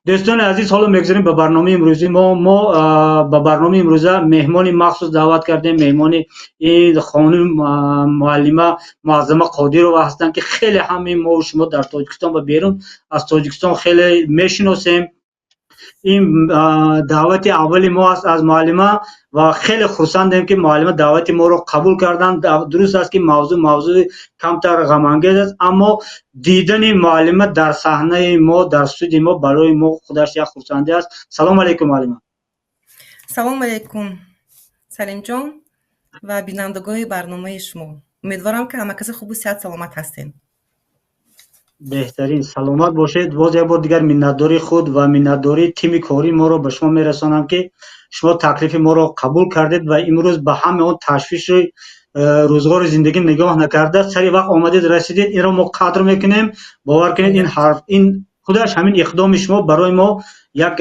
Дӯстони азиз, ҳоло мегузарем ба барномаи имрӯзи мо. Мо ба барномаи имрӯза меҳмони махсус даъват кардем. Меҳмони ин хонум муаллима Муаззама Қодирова ҳастанд, ки хеле ҳамаи мо шумо дар Тоҷикистон ва берун аз Тоҷикистон хеле мешиносем. Ин даъвати аввали мо аст аз муаллима ва хеле хурсандем, ки муаллима даъвати моро қабул карданд. Дуруст аст, ки мавзӯъ мавзӯи камтар ғамангез аст, аммо дидани муаллима дар саҳнаи мо, дар студияи мо барои мо худаш як хурсандӣ аст. Салому алайкум, муаллима. Салому алайкум, Салимҷон ва бинандагони барномаи шумо. Умедворам, ки ҳама касе хубу сиҳат саломат ҳастем. Беҳтарин, саломат бошед. Боз як бор дигар миннатдории худ ва миннатдории тими кории моро ба шумо мерасонам, ки шумо таклифи моро қабул кардед ва имрӯз ба ҳамаи он ташвиши рӯзғори зиндагӣ нигоҳ накарда, сари вақт омадед, расидед. Инро мо қадр мекунем. Бовар кунед, ин ҳарф, ин худаш ҳамин иқдоми шумо барои мо як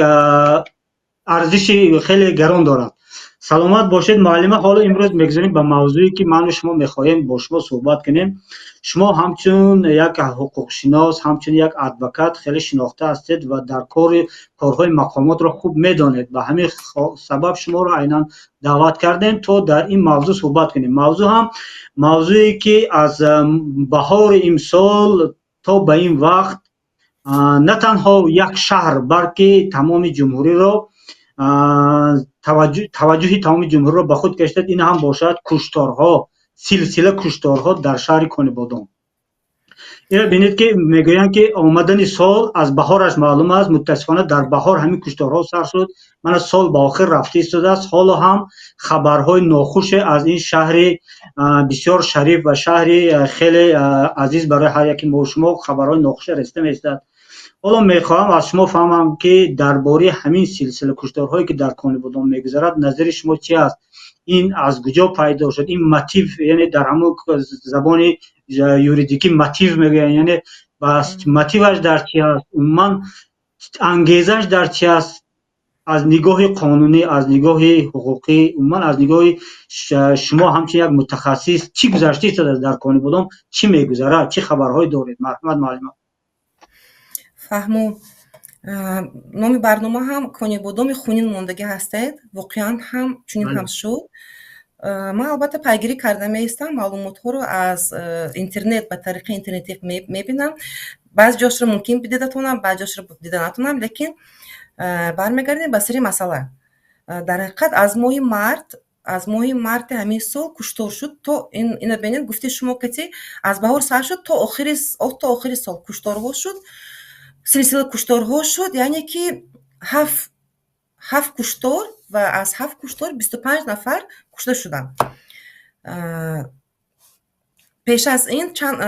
арзиши хеле гарон дорад. Саломат бошед, муаллима. Ҳоло имрӯз мегузарем ба мавзӯе, ки ману шумо мехоҳем бо шумо суҳбат кунем. Шумо ҳамчун як ҳуқуқшинос, ҳамчун як адвокат хеле шинохта ҳастед ва дар кори корҳои мақомотро хуб медонед. Ба ҳамин сабаб шуморо айнан даъват кардем, то дар ин мавзӯъ суҳбат кунем. Мавзӯъ ҳам мавзӯе, ки аз баҳори имсол то ба ин вақт на танҳо як шаҳр, балки тамоми ҷумҳуриро, таваҷҷӯҳи тамоми ҷумҳуриро ба худ кашидад. Ин ҳам бошад кушторҳо, силсила кушторҳо дар шаҳри Конибодом. Инро бинед, ки мегӯянд, ки омадани сол аз баҳораш маълум аст. Мутаассифона, дар баҳор ҳамин кушторҳо сар шуд. Мана сол ба охир рафта истодааст, ҳоло ҳам хабарҳои нохуше аз ин шаҳри бисёр шариф ва шаҳри хеле азиз барои ҳар яки мо шумо хабарҳои нохуше расида меистад. Ҳоло мехоҳам аз шумо фаҳмам, ки дар бораи ҳамин силсила кушторҳое, ки дар Конибодом мегузарад, назари шумо чи аст? Ин аз куҷо пайдо шуд, ин мотив? Яъне дар ҳамон забони юридикӣ мотив мегӯянд, яъне мотиваш дар чи аст, умуман ангезаш дар чи аст? Аз нигоҳи қонунӣ, аз нигоҳи ҳуқуқӣ, умуман аз нигоҳи шумо ҳамчун як мутахассис, чӣ гузашта истодааст дар Конибодом, чӣ мегузарад, чӣ хабарҳое доред? Марҳамат, муаллима. Фаҳмо. Номи барнома ҳам Конибодоми хунин мондагӣ ҳастед. Воқеан ҳам чунин ҳам шуд. Ман албатта пайгирӣ карда меистам маълумотҳоро, аз интернет, ба тариқи интернетӣ мебинам. Баъзе ҷошро мумкин дида тонам, баъзе ҷошро дида натонам, лекин бармегардем ба сари масъала. Дар ҳақиқат, аз моҳи март, аз моҳи марти ҳамин сол куштор шуд. То ина бинед, гуфти шумо кати аз баҳор сар шуд, то охири сол кушторҳо шуд, силсила кушторҳо шуд, яъне ки ҳафт куштор ва аз ҳафт куштор 25 нафар кушта шуданд. Пеш аз ин чанд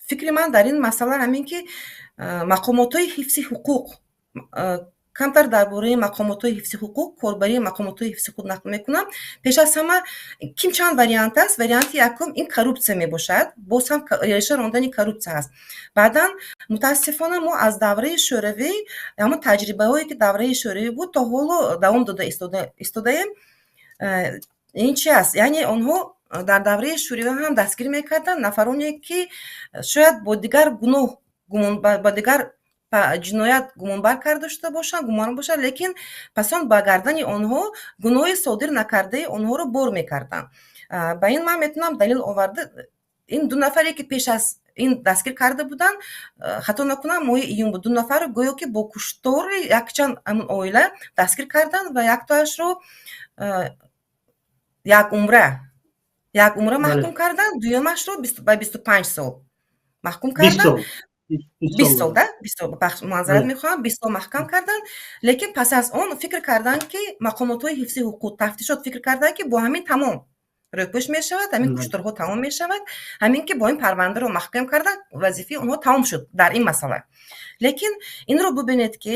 фикри ман дар ин масъала ҳамин, ки мақомотҳои ҳифзи ҳуқуқ, камтар дар бораи мақомотҳои ҳифзи ҳуқуқ, корбарии мақомотҳои ҳифзи ҳуқуқ нақл мекунам. Пеш аз ҳама ким чанд вариант аст. Варианти якум ин коррупсия мебошад, боз ҳам реша рондани коррупсия аст. Баъдан, мутаассифона, мо аз давраи Шӯравӣ ҳамон таҷрибаҳое, ки давраи Шӯравӣ буд, то ҳоло давом дода истодаем. Ин чи аст? Яъне онҳо дар давраи Шӯравӣ ҳам дастгирӣ мекарданд нафароне, ки шояд бо дигар гуноҳ, ба дигар ҷиноят гумонбар карда шуда бошанд, гумон бошанд, лекин пас он ба гардани онҳо гуноҳи содир накардаи онҳоро бор мекарданд. Ба ин ман метавонам далел оварда. Ин ду нафаре, ки пеш аз ин дастгир карда буданд, хато накунам, моҳи июн буд, ду нафарро гӯё ки бо куштори якчанд ҳамон оила дастгир карданд ва яктоашро як умра маҳкум карданд, дуюмашро ба 25 сол маҳкум карданд. 20 сол да, 20 сол, маъзарат мехоҳам, 20 сол маҳкам карданд. Лекин пас аз он фикр карданд, ки мақомотҳои ҳифзи ҳуқуқ, тафтишот фикр карданд, ки бо ҳамин тамом рӯпӯш мешавад, ҳамин кушторҳо тамом мешавад, ҳамин ки бо ин парвандаро маҳкам кардан вазифаи онҳо тамом шуд дар ин масъала. Лекин инро бубинед, ки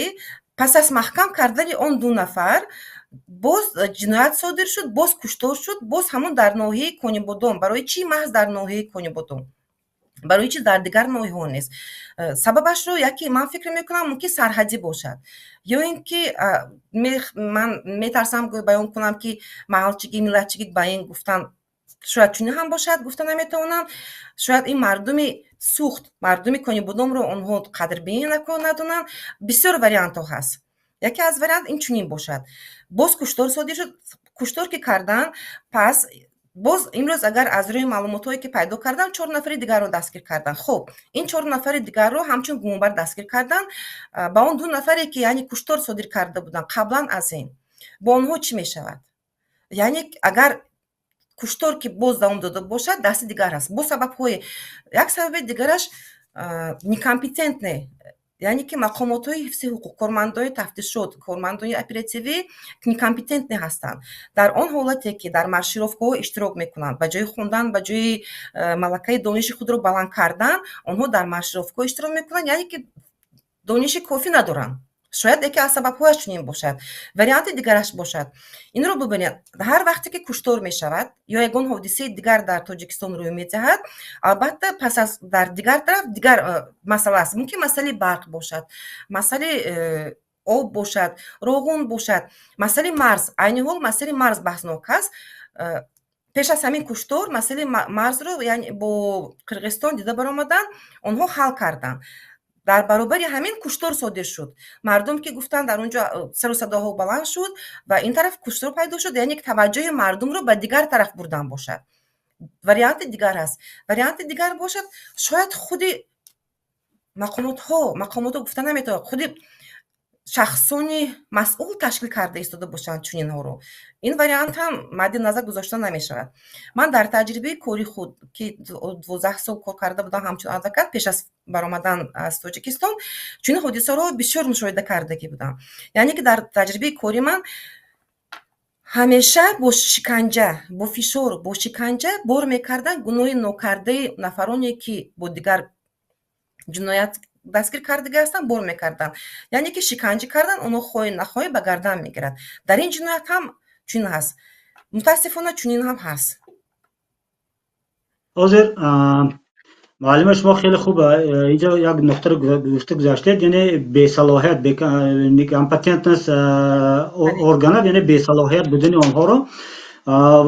пас аз маҳкам кардани он ду нафар боз ҷиноят содир шуд, боз куштор шуд, боз ҳамон дар ноҳияи Конибодом. Барои чӣ маҳз дар ноҳияи Конибодом? Барои чӣ дар дигар ноҳияҳо нест? Сабабашро яке ман фикр мекунам, мумкин сарҳадӣ бошад ё ин ки ман метарсам баён кунам, ки маҳалчигӣ, миллатчигӣ ба ин гуфтан. Шояд чунин ҳам бошад, гуфта наметавонам. Шояд ин мардуми Суғд, мардуми Конибодомро онҳо қадрбинӣ надонанд. Бисёр вариантҳо ҳаст. Яке аз вариант ин чунин бошад. Боз куштор содир шуд. Куштор ки карданд, пас боз имрӯз, агар аз рӯи маълумотҳое, ки пайдо кардам, чор нафари дигарро дастгир карданд. Хуб, ин чор нафари дигарро ҳамчун гумонбар дастгир карданд. Ба он ду нафаре, ки, яъне, куштор содир карда буданд қаблан аз ин, бо онҳо чӣ мешавад? Яъне, агар куштор ки боз давом дода бошад, дасти дигар аст. Бо сабабҳои, як сабаби дигараш некомпетентный, яъне ки мақомотҳои ҳифзи ҳуқуқ, кормандони тафтишот, кормандони оперативӣ некомпетентный ҳастанд. Дар он ҳолате, ки дар маршировкаҳо иштирок мекунанд, ба ҷои хондан, ба ҷои малакаи дониши худро баланд кардан, онҳо дар маршировкаҳо иштирок мекунанд, яъне ки дониши кофӣ надоранд. Шояд яке аз сабабҳояш чунин бошад. Варианти дигараш бошад, инро бубинед: ҳар вақте ки куштор мешавад ё ягон ҳодисаи дигар дар Тоҷикистон рӯй медиҳад, албатта, пас аз дар дигар тараф дигар масъала аст. Мумкин масъалаи барқ бошад, масъалаи об бошад, роғун бошад, масъалаи марз. Айни ҳол масъалаи марз баҳснок аст. Пеш аз ҳамин куштор масъалаи марзро, яъне бо Қирғизистон дида баромаданд, онҳо ҳал карданд. Дар баробари ҳамин куштор содир шуд. Мардум ки гуфтанд, дар он ҷо сару садоҳо баланд шуд ва ин тараф куштор пайдо шуд, яъне ки таваҷҷӯҳи мардумро ба дигар тараф бурдан бошад. Варианти дигар аст. Варианти дигар бошад, шояд худи мақомотҳо, мақомотҳо гуфта наметавонад, худи шахсони масъул ташкил карда истода бошанд чунинҳоро. Ин вариант ҳам мадди назар гузошта намешавад. Ман дар таҷрибаи кори худ, ки 12 сол кор карда будам ҳамчун адвокат пеш аз баромадан аз Тоҷикистон, чунин ҳодисаҳоро бисёр мушоҳида кардагӣ будам. Яъне ки дар таҷрибаи кори ман ҳамеша бо шиканҷа, бо фишор, бо шиканҷа бор мекарданд гуноҳи нокардаи нафароне, ки бо дигар ҷиноят дастгир кардагӣ ҳастанд, бор мекарданд. Яъне ки шиканҷа кардан, онҳо хоҳӣ нахоҳӣ ба гардан мегирад. Дар ин ҷиноят ҳам чунин ҳаст, мутаассифона, чунин ҳам ҳаст. Ҳозир, муаллима, шумо хеле хуб инҷо як нуқтаро гуфта гузаштед, яъне бесалоҳият, некомпетентность органов, яъне бесалоҳият будани онҳоро.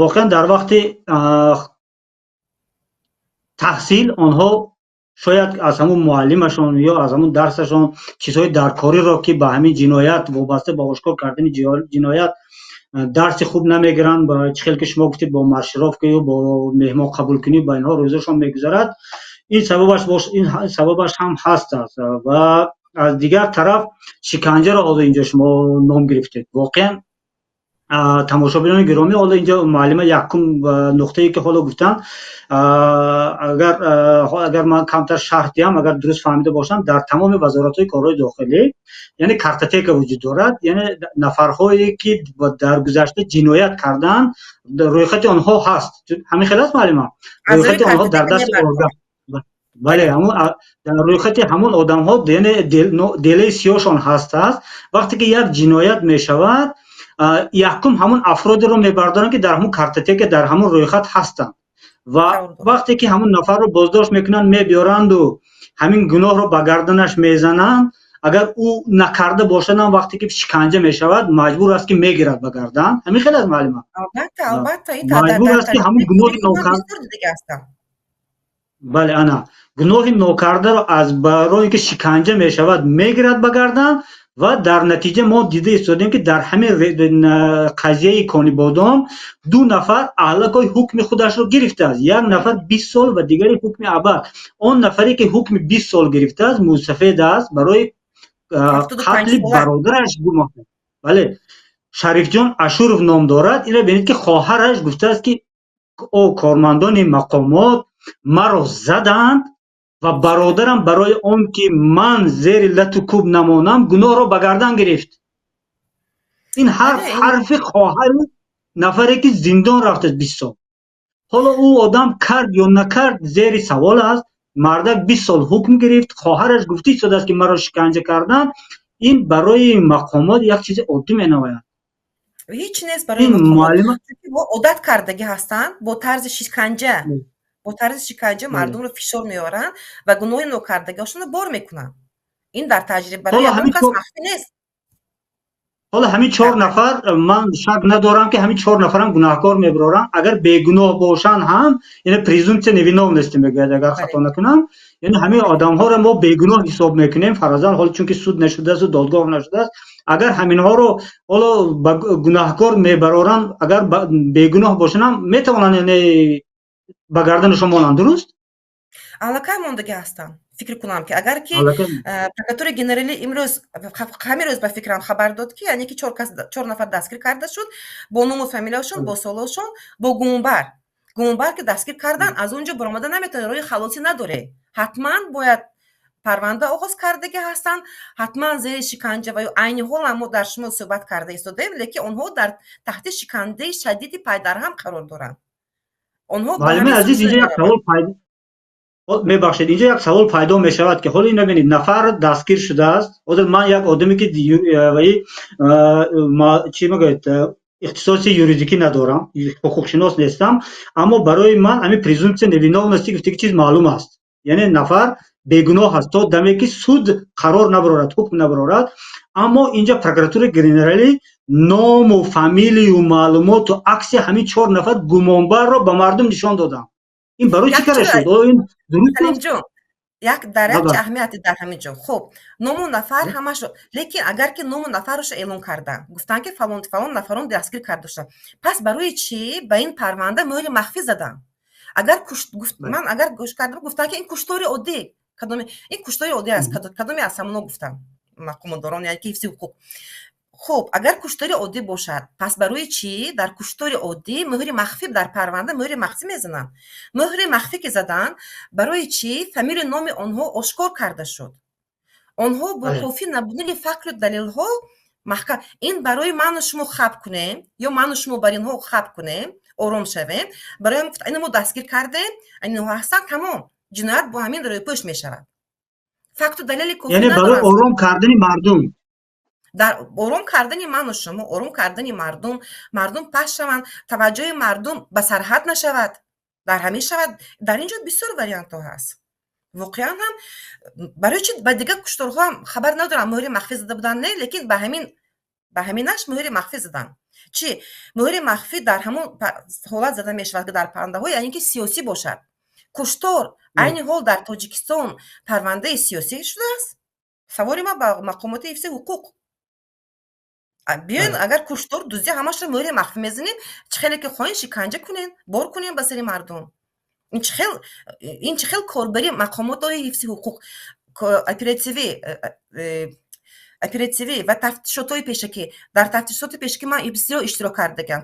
Воқеан, дар вақти таҳсил онҳо шояд аз ҳамун муаллимашон ё аз ҳамун дарсашон чизҳои даркориро, ки ба ҳамин ҷиноят вобаста, ба ошкор кардани ҷиноят, дарси хуб намегиранд. Чӣ хел ки шумо гуфтед, бо маршировкаю бо меҳмон қабулкунӣ ба инҳо рӯзашон мегузарад. Ин сабабаш ҳам ҳаст аст. Ва аз дигар тараф шиканҷаро ҳоло инҷо шумо ном гирифтед. Воқеан, тамошобинони гиромӣ, ҳоло инҷо муаллима якум нуқтае, ки ҳоло гуфтанд, агар ман камтар шарҳ диҳам, агар дуруст фаҳмида бошам, дар тамоми вазоратҳои корҳои дохилӣ, яъне, картотека вуҷуд дорад, яъне нафарҳое, ки дар гузашта ҷиноят карданд, рӯйхати онҳо ҳаст. Ҳамин хел аст, муаллима? Рӯйхати онҳо дар дасти орган. Бале, ҳамун дар рӯйхати ҳамон одамҳо, яъне делаи сиёҳшон ҳаст аст. Вақте ки як ҷиноят мешавад, якум ҳамон афродеро мебардоранд, ки дар ҳамон картотека, дар ҳамон рӯйхат ҳастанд. Ва вақте ки ҳамон нафарро боздошт мекунанд, мебиёранду ҳамин гуноҳро ба гарданаш мезананд. Агар ӯ накарда бошадам, вақте ки шиканҷа мешавад, маҷбур аст, ки мегирад ба гардан. Ҳамин хел аст, муаллима? Албатта, албатта. Маҷбур аст, ки ҳамон гуноҳи нокарда, бале, ана гуноҳи нокардаро аз барои ки шиканҷа мешавад, мегирад ба гардан. Ва дар натиҷа мо дида истодем, ки дар ҳамин қазияи Конибодом ду нафар аллакай ҳукми худашро гирифтааст: як нафар 20 сол ва дигаре ҳукми абад. Он нафаре, ки ҳукми 20 сол гирифтааст, мусафед аст, барои қатли бародараш гумон. Бале, Шарифҷон Ашуров ном дорад. Инро бинед, ки хоҳараш гуфтааст, ки о кормандони мақомот маро заданд ва бародарам барои он ки ман зери лату кӯб намонам, гуноҳро ба гардан гирифт. Ин ҳарф ҳарфи хоҳари нафаре, ки зиндон рафтааст 20 сол. Ҳоло ӯ одам кард ё накард, зери савол аст. Мардак 20 сол ҳукм гирифт. Хоҳараш гуфта истодааст, ки маро шиканҷа карданд. Ин барои мақомот як чизи оддӣ менамояд. Ҳеҷ нест барои мақомот. Одат кардагӣ ҳастанд бо тарзи шиканҷа, бо тарзи шиканҷа мардумро фишор меоранд ва гуноҳи нокардагиҳошонро бор мекунанд. Ин дар таҷриба барои ягон кас махфӣ нест. Ҳоло ҳамин чор нафар, ман шак надорам, ки ҳамин чор нафарам гунаҳкор мебароранд. Агар бегуноҳ бошанд ҳам, яъне презумпсия невиновности мегӯяд, агар хато накунам, яъне ҳамин одамҳоро мо бегуноҳ ҳисоб мекунем фарзан, ҳоло чунки суд нашудааст, додгоҳ нашудааст. Агар ҳаминҳоро ҳоло ба гунаҳкор мебароранд, агар бегуноҳ бошанд ҳам, метавонанд, яъне ба гарданашон монанд, дуруст? Аллакай мондагӣ ҳастанд. Фикр кунам, ки агар ки прокуратураи генералӣ имрӯз, ҳамин рӯз, ба фикрам, хабар дод, ки яъне ки чор кас, чор нафар дастгир карда шуд бо ному фамилияшон, бо солҳошон, бо гумонбар. Гумонбар ки дастгир кардан, аз он ҷо баромада наметавонад, роҳи халосӣ надоре. Ҳатман бояд парванда оғоз кардагӣ ҳастанд, ҳатман зери шиканҷа ва ё айни ҳол мо дар шумо суҳбат карда истодаем, лекин онҳо дар таҳти шиканҷаи шадиди пайдарҳам қарор доранд. Онҳо, муаллими азиз, инҷо як савол пайдо, мебахшед, инҷо як савол пайдо мешавад, ки ҳоло ина бинед, нафар дастгир шудааст. Ҳозир ман як одаме, ки чӣ мегӯяд, ихтисоси юридикӣ надорам, ҳуқуқшинос нестам, аммо барои ман ҳамин презумпсия невиновности гуфтаги чиз маълум аст, яъне нафар бегуноҳ аст, то даме ки суд қарор набарорад, ҳукм набарорад. Аммо инҷа прокуратураи генералӣ ному фамилию маълумоту акси ҳамин чор нафар гумонбарро ба мардум нишон доданд. Ин барои чӣ кара шуд? Ин дуруст? Як дар як чи аҳамияте дар ҳамин ҷо. Хуб, ному нафар ҳамашо, лекин агар ки ному нафарашо эълон карданд, гуфтанд, ки фалон фалон нафарон дастгир карда шуданд, пас барои чӣ ба ин парванда мӯҳри махфӣ заданд? Агар ман агар гӯш карда, гуфтанд, ки ин куштори оддӣ, кадоме ин куштори оддӣ аст, кадоме аз ҳамоно гуфтанд мақомотдорон, яъне ки ҳифзи ҳуқуқ. Хуб, агар куштори оддӣ бошад, пас барои чӣ дар куштори оддӣ мӯҳри махфӣ, дар парванда мӯҳри махфӣ мезананд? Мӯҳри махфӣ ки заданд, барои чӣ фамилию номи онҳо ошкор карда шуд? Онҳо бо кофӣ набудани факту далелҳо маҳкам. Ин барои ману шумо хаб кунем ё ману шумо бар инҳо хаб кунем, ором шавем. Барои ина мо дастгир кардем, инҳо ҳастанд, тамом, ҷиноят бо ҳамин рӯйпӯш мешавад. Факту далели кофӣ, яъне барои ором кардани мардум. Дар ором кардани ману шумо, ором кардани мардум, мардум паст шаванд, таваҷҷӯҳи мардум ба сарҳад нашавад, дар ҳамин шавад. Дар ин ҷо бисёр вариантҳо ҳаст. Воқеан ҳам, барои чи ба дигар кушторҳо ҳам хабар надорам, мӯҳри махфӣ зада буданд, не, лекин ба ҳаминаш мӯҳри махфӣ заданд. Чӣ мӯҳри махфӣ дар ҳамон ҳолат зада мешавад, ки дар парвандаҳо, яъне ки сиёсӣ бошад. Куштор айни ҳол дар Тоҷикистон парвандаи сиёсӣ шудааст? Саволи ман ба мақомоти ҳифзи ҳуқуқ: биёен, агар куштор, дуздӣ, ҳамашро мӯҳри махфӣ мезанем, чӣ хеле ки хоҳем, шиканҷа кунем, бор кунем ба сари мардум. Ин чӣ хел корбари мақомотҳои ҳифзи ҳуқуқ? Оперативӣ ва тафтишотҳои пешакӣ, дар тафтишоти пешакӣ ман бисёр иштирок кардагам,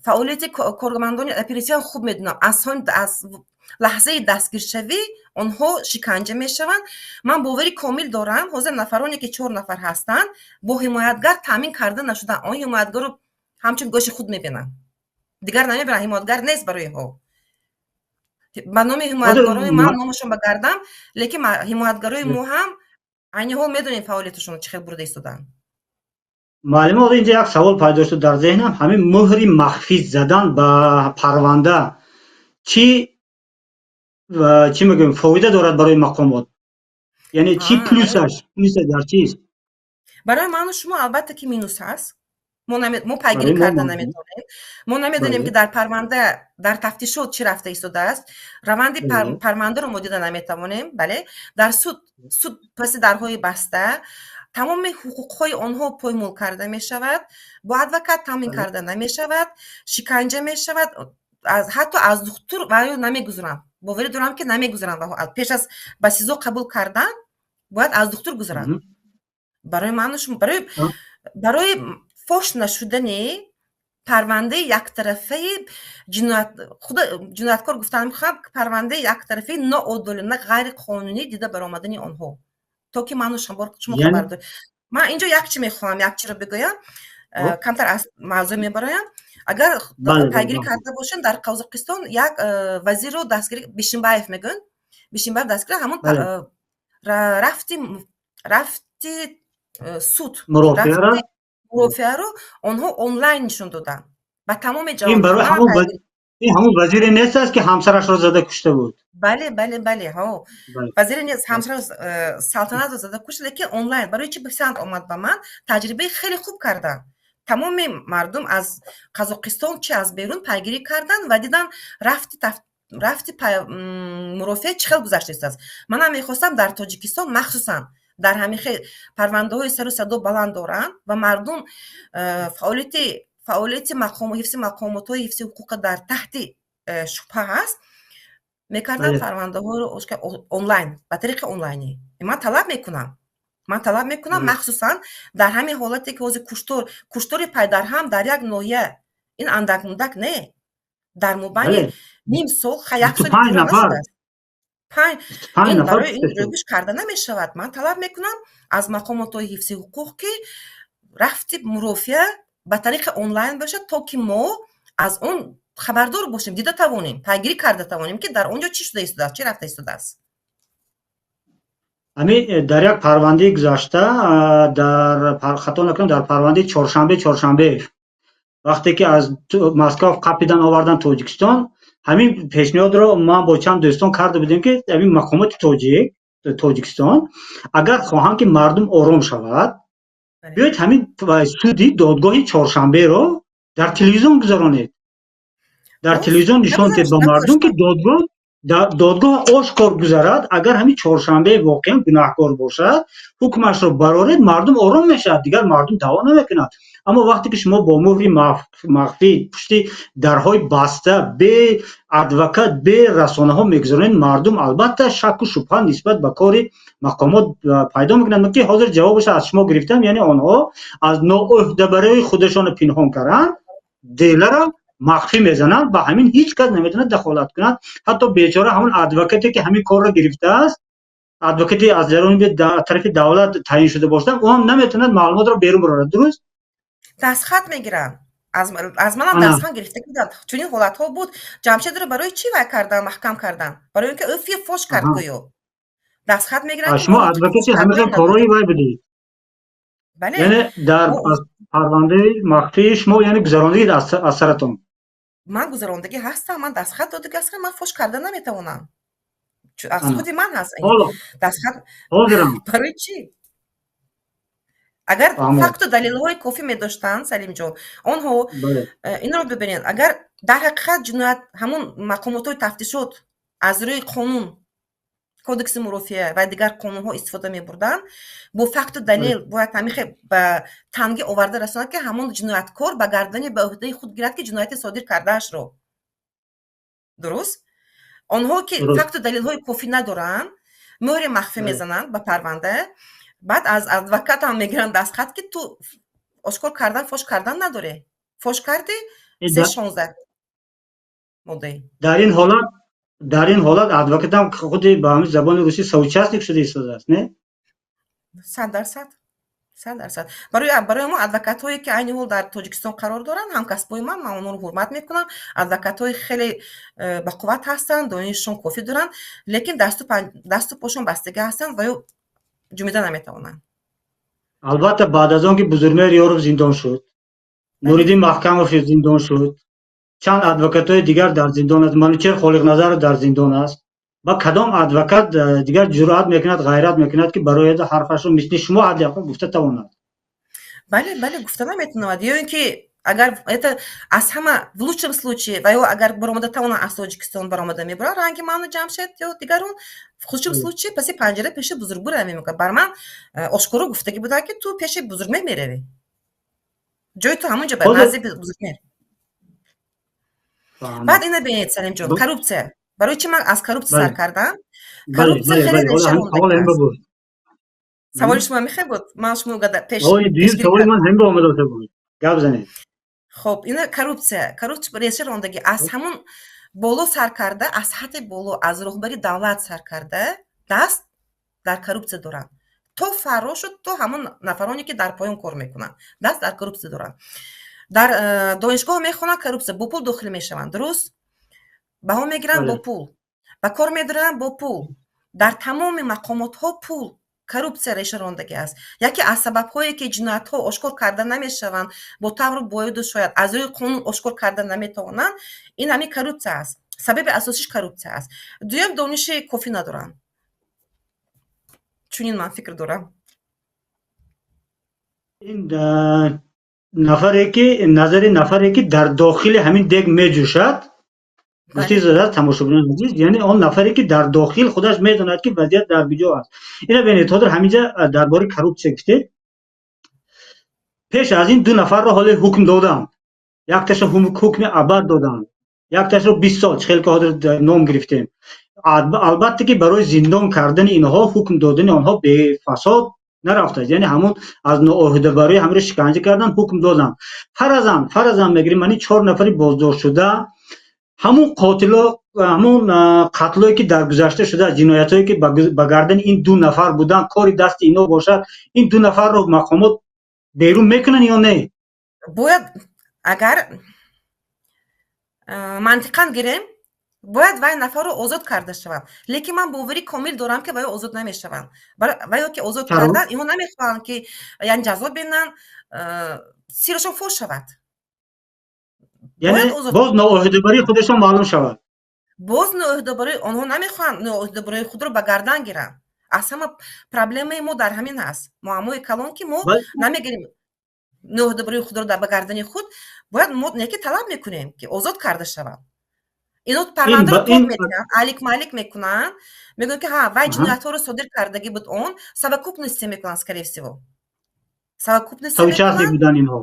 фаъолияти кормандони оперативиам хуб медонам. Аз лаҳзаи дастгиршавӣ онҳо шиканҷа мешаванд. Ман бовари комил дорам, ҳозир нафароне ки чор нафар ҳастанд, бо ҳимоятгар таъмин карда нашуданд. Он ҳимоятгарро ҳамчун гӯши худ мебинанд, дигар намебинанд. Ҳимоятгар нест барои инҳо. Ба номи ҳимоятгарои ман номашон ба гардам, лекин ҳимоятгарои мо ҳам айни ҳол медонем, фаъолияташонро чӣ хел бурда истодаанд. Муаллима, ҳозир инҷа як савол пайдо шуд дар зеҳнам. Ҳамин мӯҳри махфӣ задан ба парванда чӣ мегӯем, фоида дорад барои мақомот? Яъне чӣ плюсаш, плюса дар чист? Барои ману шумо, албатта, ки минус ҳаст. Мо пайгирӣ карда наметавонем, мо намедонем, ки дар парванда, дар тафтишот чӣ рафта истодааст, раванди парвандаро мо дида наметавонем. Бале, дар суд паси дарҳои баста тамоми ҳуқуқҳои онҳо поймол карда мешавад, бо адвокат таъмин карда намешавад, шиканҷа мешавад, ҳатто аз духтур ваё намегузаранд. Боварӣ дорам, ки намегузаранд. Пеш аз ба СИЗО қабул кардан бояд аз духтур гузаранд. Барои ману шумо, барои фош нашудани парвандаи яктарафаи ҷиноят, худо ҷинояткор гуфтан мехоҳам, парвандаи яктарафаи ноодилона, ғайриқонунӣ дида баромадани онҳо, то ки ману шумо хабар дорем. Ман инҷо як чи мехоҳам, як чиро бигӯям, камтар аз мавзӯъ мебароям. Агар пайгирӣ карда бошем, дар Қазоқистон як вазирро дастгирӣ, Бишимбаев мегӯянд, Бишимбаев дастгирӣ, ҳамон рафти суд, мурофиаро онҳо онлайн нишон доданд ба тамоми ҷаҳон. Ин ҳамун вазире нест аст, ки ҳамсарашро зада кушта буд? Бале, ҳо, вазире нест, ҳамсараш Салтанатро зада кушта, лекин онлайн барои чӣ писанд омад ба ман? Таҷрибаи хеле хуб карданд. Тамоми мардум аз Қазоқистон чи аз берун пайгирӣ карданд ва дидан рафти мурофиа чӣ хел гузашта истодааст. Манам мехостам дар Тоҷикистон, махсусан дар ҳамин хел парвандаҳои сару садо баланд доранд ва мардум фаъолияти ҳифзи мақомотҳои ҳифзи ҳуқуқа дар таҳти шубҳа ҳаст, мекардам парвандаҳоро онлайн, ба тариқи онлайнӣ. Ман талаб мекунам, махсусан дар ҳамин ҳолате, ки ҳозир куштори пайдарҳам дар як ноҳия, ин андак мундак не, дар мобайни ним сол, як соли нашудааст. Ин барои ин рӯйпӯш карда намешавад. Ман талаб мекунам аз мақомотҳои ҳифзи ҳуқуқ, ки рафти мурофиа ба тариқи онлайн бошад, то ки мо аз он хабардор бошем, дида тавонем, пайгирӣ карда тавонем, ки дар он ҷо чӣ шуда истодааст, чӣ рафта истодааст. Ҳамин дар як парвандаи гузашта, дар, хато накунам, дар парвандаи Чоршанбе Чоршанбеев, вақте ки аз Москва қапидан овардан Тоҷикистон, ҳамин пешниҳодро ман бо чанд дӯстон карда будем, ки ҳамин мақомоти Тоҷикистон агар хоҳанд, ки мардум ором шавад, биёед, ҳамин суди додгоҳи Чоршанберо дар телевизион гузаронед, дар телевизион нишон диҳед ба мардум, ки додгоҳ ошкор гузарад. Агар ҳамин Чоршанбе воқеан гунаҳкор бошад, ҳукмашро бароред, мардум ором мешавад, дигар мардум даъво намекунад. Аммо вақте ки шумо бо муҳри махфӣ, пушти дарҳои баста, бе адвокат, бе расонаҳо мегузаронед, мардум албатта шакку шубҳа нисбат ба кори мақомот пайдо мекунанд, ки ҳозир ҷавобашро аз шумо гирифтам. Яъне онҳо аз ноуҳдабарии худашонро пинҳон карданд, деларо махфӣ мезананд. Ба ҳамин ҳеҷ кас наметавонад дахолат кунад. Ҳатто бечора ҳамон адвокате, ки ҳамин корро гирифтааст, адвокате аз ҷарониби тарафи давлат таъин шуда бошад, ӯ ҳам наметавонад маълумотро берун барорад, дуруст? Дастхат мегиранд, аз манам дастхат гирифта буданд. Чунин ҳолатҳо буд. Ҷамшедро барои чӣ вай кардан, маҳкам кардан? Барои он ки ӯ фош кард гӯё. Дастхат мегиранд. Шумо адвокати ҳамин хел корҳои вай будед? Бале. Яъне дар парвандаи махфии шумо, яъне гузарондагид аз саратон? Ман гузарондагӣ ҳастам, ман дастхат додагӣ ҳастам. Ман фош карда наметавонам, аз худи ман ҳаст дастхат. Ҳозирам. Барои чӣ? Агар факту далелҳои кофӣ медоштанд, Салимҷон, онҳо инро бибинед, агар дар ҳақиқат ҷиноят ҳамун мақомотҳои тафтишот аз рӯи қонун, Кодекси мурофиа ва дигар қонунҳо истифода мебурданд, бо факту далел бояд ҳамихе ба тангӣ оварда расонад, ки ҳамон ҷинояткор ба гардани, ба ӯҳдаи худ гирад, ки ҷинояте содир кардаашро. Дуруст, онҳо ки факту далелҳои кофӣ надоранд, мӯҳри махфӣ мезананд ба парванда, баъд аз адвокатам мегиранд дастхат, ки ту ошкор кардан, фош кардан надорӣ, фош кардӣ, 316 моддаи. Дар ин ҳолат адвокатам худи ба ҳамин забони русӣ соучастник шуда истодааст, не? 100%, 100%. Барои мо адвокатҳое, ки айни ҳол дар Тоҷикистон қарор доранд, ҳамкасбои ман, ман онҳоро ҳурмат мекунам, адвокатҳои хеле бақувват ҳастанд, донишшон кофӣ доранд, лекин дасту пошон бастагӣ ҳастанд ва ё ҷумида наметавонанд. Албатта, баъд аз он ки Бузургмеҳр Ёров зиндон шуд, Нуриддин Маҳкамов зиндон шуд, чанд адвокатҳои дигар дар зиндон аст, Манучер Холиқназаров дар зиндон аст, ва кадом адвокат дигар ҷуръат мекунад, ғайрат мекунад, ки барои ҳарфашро мисли шумо ҳадди ақал гуфта тавонад? Бале, гуфта наметавонад. Ё ин ки агар это аз ҳама в лучшем случае ва ё агар баромада тавонад, аз Тоҷикистон баромада мебарад, ранги ману Ҷамшед ё дигарон, в худшем случае паси панҷара пеши бузургбура мемекунад. Бар ман ошкоро гуфтагӣ буданд, ки ту пеши Бузургмеҳр меравӣ, ҷои ту ҳамон ҷо, ба назди Бузургмеҳр. Баъд ина бинед, Салимҷон, коррупсия. Барои чӣ ман аз коррупсия сар кардам? Коррупсия хеле. Саволи шумо мехе буд, ман шумо пеш. Саволи ман ҳамин ба омада буд, гап занед. Хоб, ина коррупсия реша рондагӣ аз ҳамон боло сар карда, аз ҳадди боло, аз роҳбари давлат сар карда, даст дар коррупсия доранд, то фаррошу то ҳамон нафароне, ки дар поён кор мекунанд, даст дар коррупсия доранд. Дар донишгоҳ мехонанд, коррупсия, бо пул дохил мешаванд, дуруст, баҳо мегиранд бо пул, ба кор медоранд бо пул, дар тамоми мақомотҳо пул. Коррупсия реша рондагӣ аст. Яке аз сабабҳое, ки ҷиноятҳо ошкор карда намешаванд бо тавру бояду шояд, аз рӯи қонун ошкор карда наметавонанд, ин ҳамин коррупсия аст. Сабаби асосиш коррупсия аст. Дуюм, дониши кофӣ надоранд. Чунин ман фикр дорам. Ин нафаре ки назари нафаре, ки дар дохили ҳамин дег меҷӯшад, гуфти зада, тамошобинони азиз, яъне он нафаре, ки дар дохил худаш медонад, ки вазъият дар куҷо аст. Ина бинед, ҳозир ҳаминҷа дар бораи коррупсия гуфтед. Пеш аз ин ду нафарро ҳоле ҳукм доданд, якташа ҳукми абад доданд, якташро 20 сол, чӣ хел ки ҳозир ном гирифтем. Албатта, ки барои зиндон кардани инҳо, ҳукм додани онҳо бефасод нарафтааст, яъне ҳамон аз ноӯҳдабарии ҳамро шиканҷа кардан, ҳукм доданд. Фаразан мегирем, мани чор нафари боздоштшуда ҳамун қотило, ҳамун қатлое, ки дар гузашта шуда, ҷиноятҳое, ки ба гардани ин ду нафар буданд, кори дасти ино бошад, ин ду нафарро мақомот берун мекунанд ё не? Бояд, агар мантиқан гирем, бояд вай нафарро озод карда шаванд, лекин ман боварӣ комил дорам, ки вайо озод намешаванд. Вайо ки озод кардан, инҳо намехоҳанд, ки яъне ҷазо бинанд, сирашон фош шавад. Яъне боз ноӯҳдабарии худашон маълум шавад. Боз ноӯҳдабарии онҳо, намехоҳанд ноӯҳдабарии худро ба гардан гиранд. Аз ҳама проблемаи мо дар ҳамин аст, муаммои калон, ки мо намегирем ноӯҳдабарии худро ба гардани худ. Бояд мо неки талаб мекунем, ки озод карда шаванд. Ино парвандаро тоб метиҳанд, алик малик мекунанд, мегӯянд, ки ҳа, вай ҷиноятҳоро содир кардагӣ буд, он совокупности мекунанд, скорее всего, совокупности. Буданд инҳо.